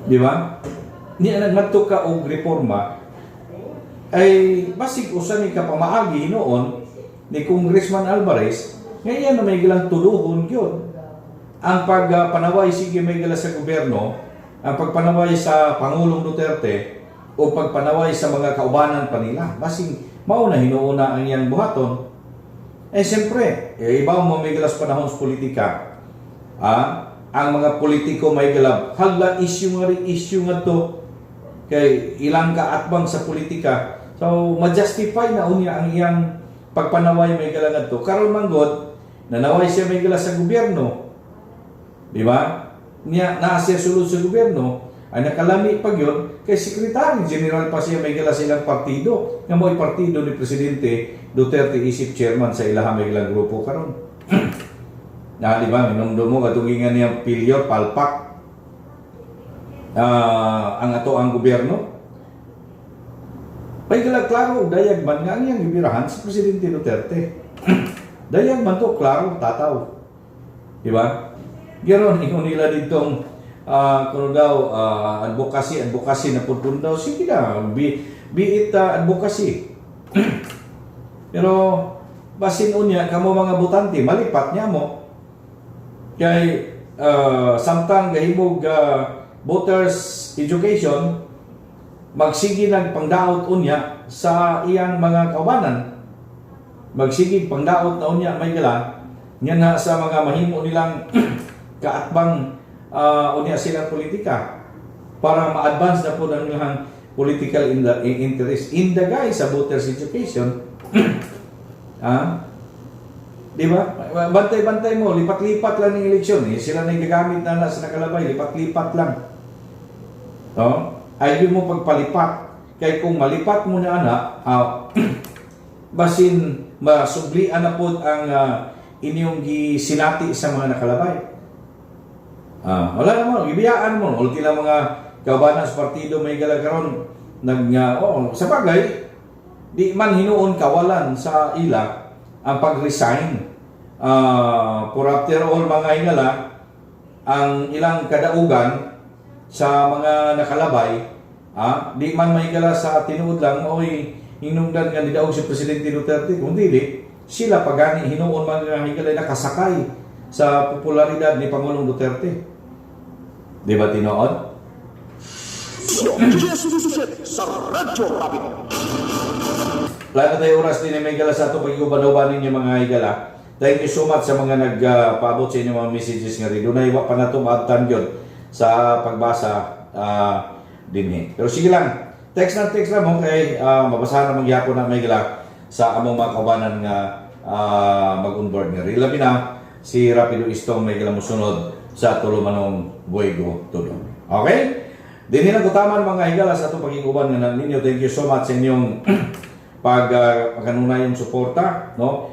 Di ba? Niya nagmadto ka og Reforma ay basig usa ni ka pamaagi noon ni Congressman Alvarez. Ngayon na may gilang tuluhon gyud. Ang pagpanaway sige may gila sa gobyerno, ang pagpanaway sa Pangulong Duterte o pagpanaway sa mga kaubanan pa nila. Basing mao na hinuuna ang iyang buhaton. Eh siyempre, eh, iba mo may gilas panahon sa politika. Ang mga politiko may gilab, hala, issue nga rin, issue nga to. Kay ilang kaatbang sa politika. So, ma-justify na unya ang iyang pagpanaway may gila ngadto. Karon man gud, nanaway siya may gila sa gobyerno. Di ba? Niya naa siya sulod sa gobyerno, ay nakalami pag yun, kay Secretary General pa siya may gila sa ilang partido. Nga mo'y partido ni Presidente Duterte isip chairman sa ilaha may gilang grupo karon. Na, di ba? Minumdum mo katong nga niya pilyo, palpak. Ang ato ang gobyerno. Pay gila klaro dayag man nga ang iyang gibirahan si Presidente Duterte. Dayag man to, klaro tataw. Di ba? Giron ingon nila ditong kuno daw advocacy, advocacy na pud kuno daw, sige na, be it advocacy. Pero basin unya kamo mga botante malipat niya mo kay samtang gahimog voters education, magsige nag pangdaot unya sa iyang mga kaubanan, magsige pangdaot na unya may gala nya na sa mga mahimo nilang kaatbang unya silang politika para ma-advance na po ang ilang political interest in the guise sa voters education. Di ba? Bantay-bantay mo, lipat-lipat lang ng eleksyon. Eh. Sila na gagamit na sa nakalabay, lipat-lipat lang. No? Ay mo pagpalipat. Kay kung malipat mo na ana, basin masublian na po ang inyong gisinati sa mga nakalabay. Wala naman, gibiyaan mo. Ulti lang mga kaubanan sa partido may galagaron nag oh, sa bagay di man hinuon kawalan sa ila ang pag-resign. For after all, mga hingala, ang ilang kadaugan sa mga nakalabay, di man mahigala sa tinuod lang oy hinungdan nga nidaog si Presidente Duterte, kung dili sila pagani hinuon man nga higala nakasakay sa popularidad ni Pangulong Duterte. Di ba tinuod? Sa Radyo Rapido. Wala na tayo oras din may gala sa ato pag-uban-uban ninyo, mga higala. Thank you so much sa mga nagpaabot sa inyong mga messages nga rin. Dunay wa pa na ito maabtan yun sa pagbasa dinhi. Pero sige lang, text na text lang mo kay mabasahan na magyapon na may gala sa among mga kaubanan nga mag-onboard nga rin. Labi na si Rapido Istong may gala musunod sa tulumanong Buego Tudo. Okay? Dinhi na kutaman, mga higala, sa atong pagiging-uban nga ninyo. Thank you so much sa inyong pag kanunayong suporta, no?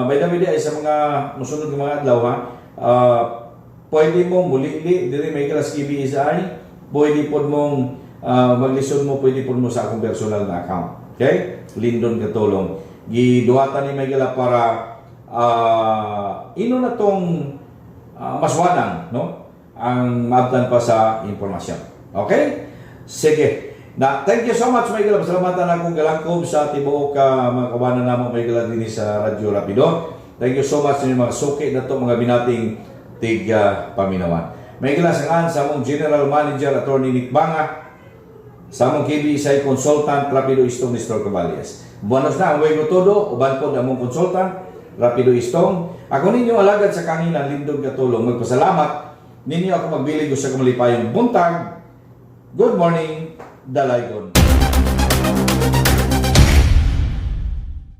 By the way, di ay sa mga musunod nga mga adlaw ha, pwede mong mulili diri may class KBSI, pwede pod mong maglisod mo, pwede pod mo sa akong personal na account. Okay? Lindon Katulong. Giduhatan ni may gala para ino na tong maswanang, no? Ang maabtan pa sa impormasyon. Okay? Sige. Na, thank you so much, Michael. Pasalamatan akong galangkob sa tibuok ka mga kabanan namo, Michael, dinhi sa Radyo Rapido. Thank you so much sa inyong mga suki na to, mga binating tig paminawan. Michael, sa sa among General Manager, Attorney Nick Banga, sa among KBSI Consultant, Rapido Istong Nestor Caballes. Buenos na ang Wego Todo, uban po ang among consultant, Rapido Istong. Ako ninyo alagad sa kanginan, Lindog Katulong. Magpasalamat ninyo ako magbilig sa kamalipayong buntag. Good morning, Dalaygon.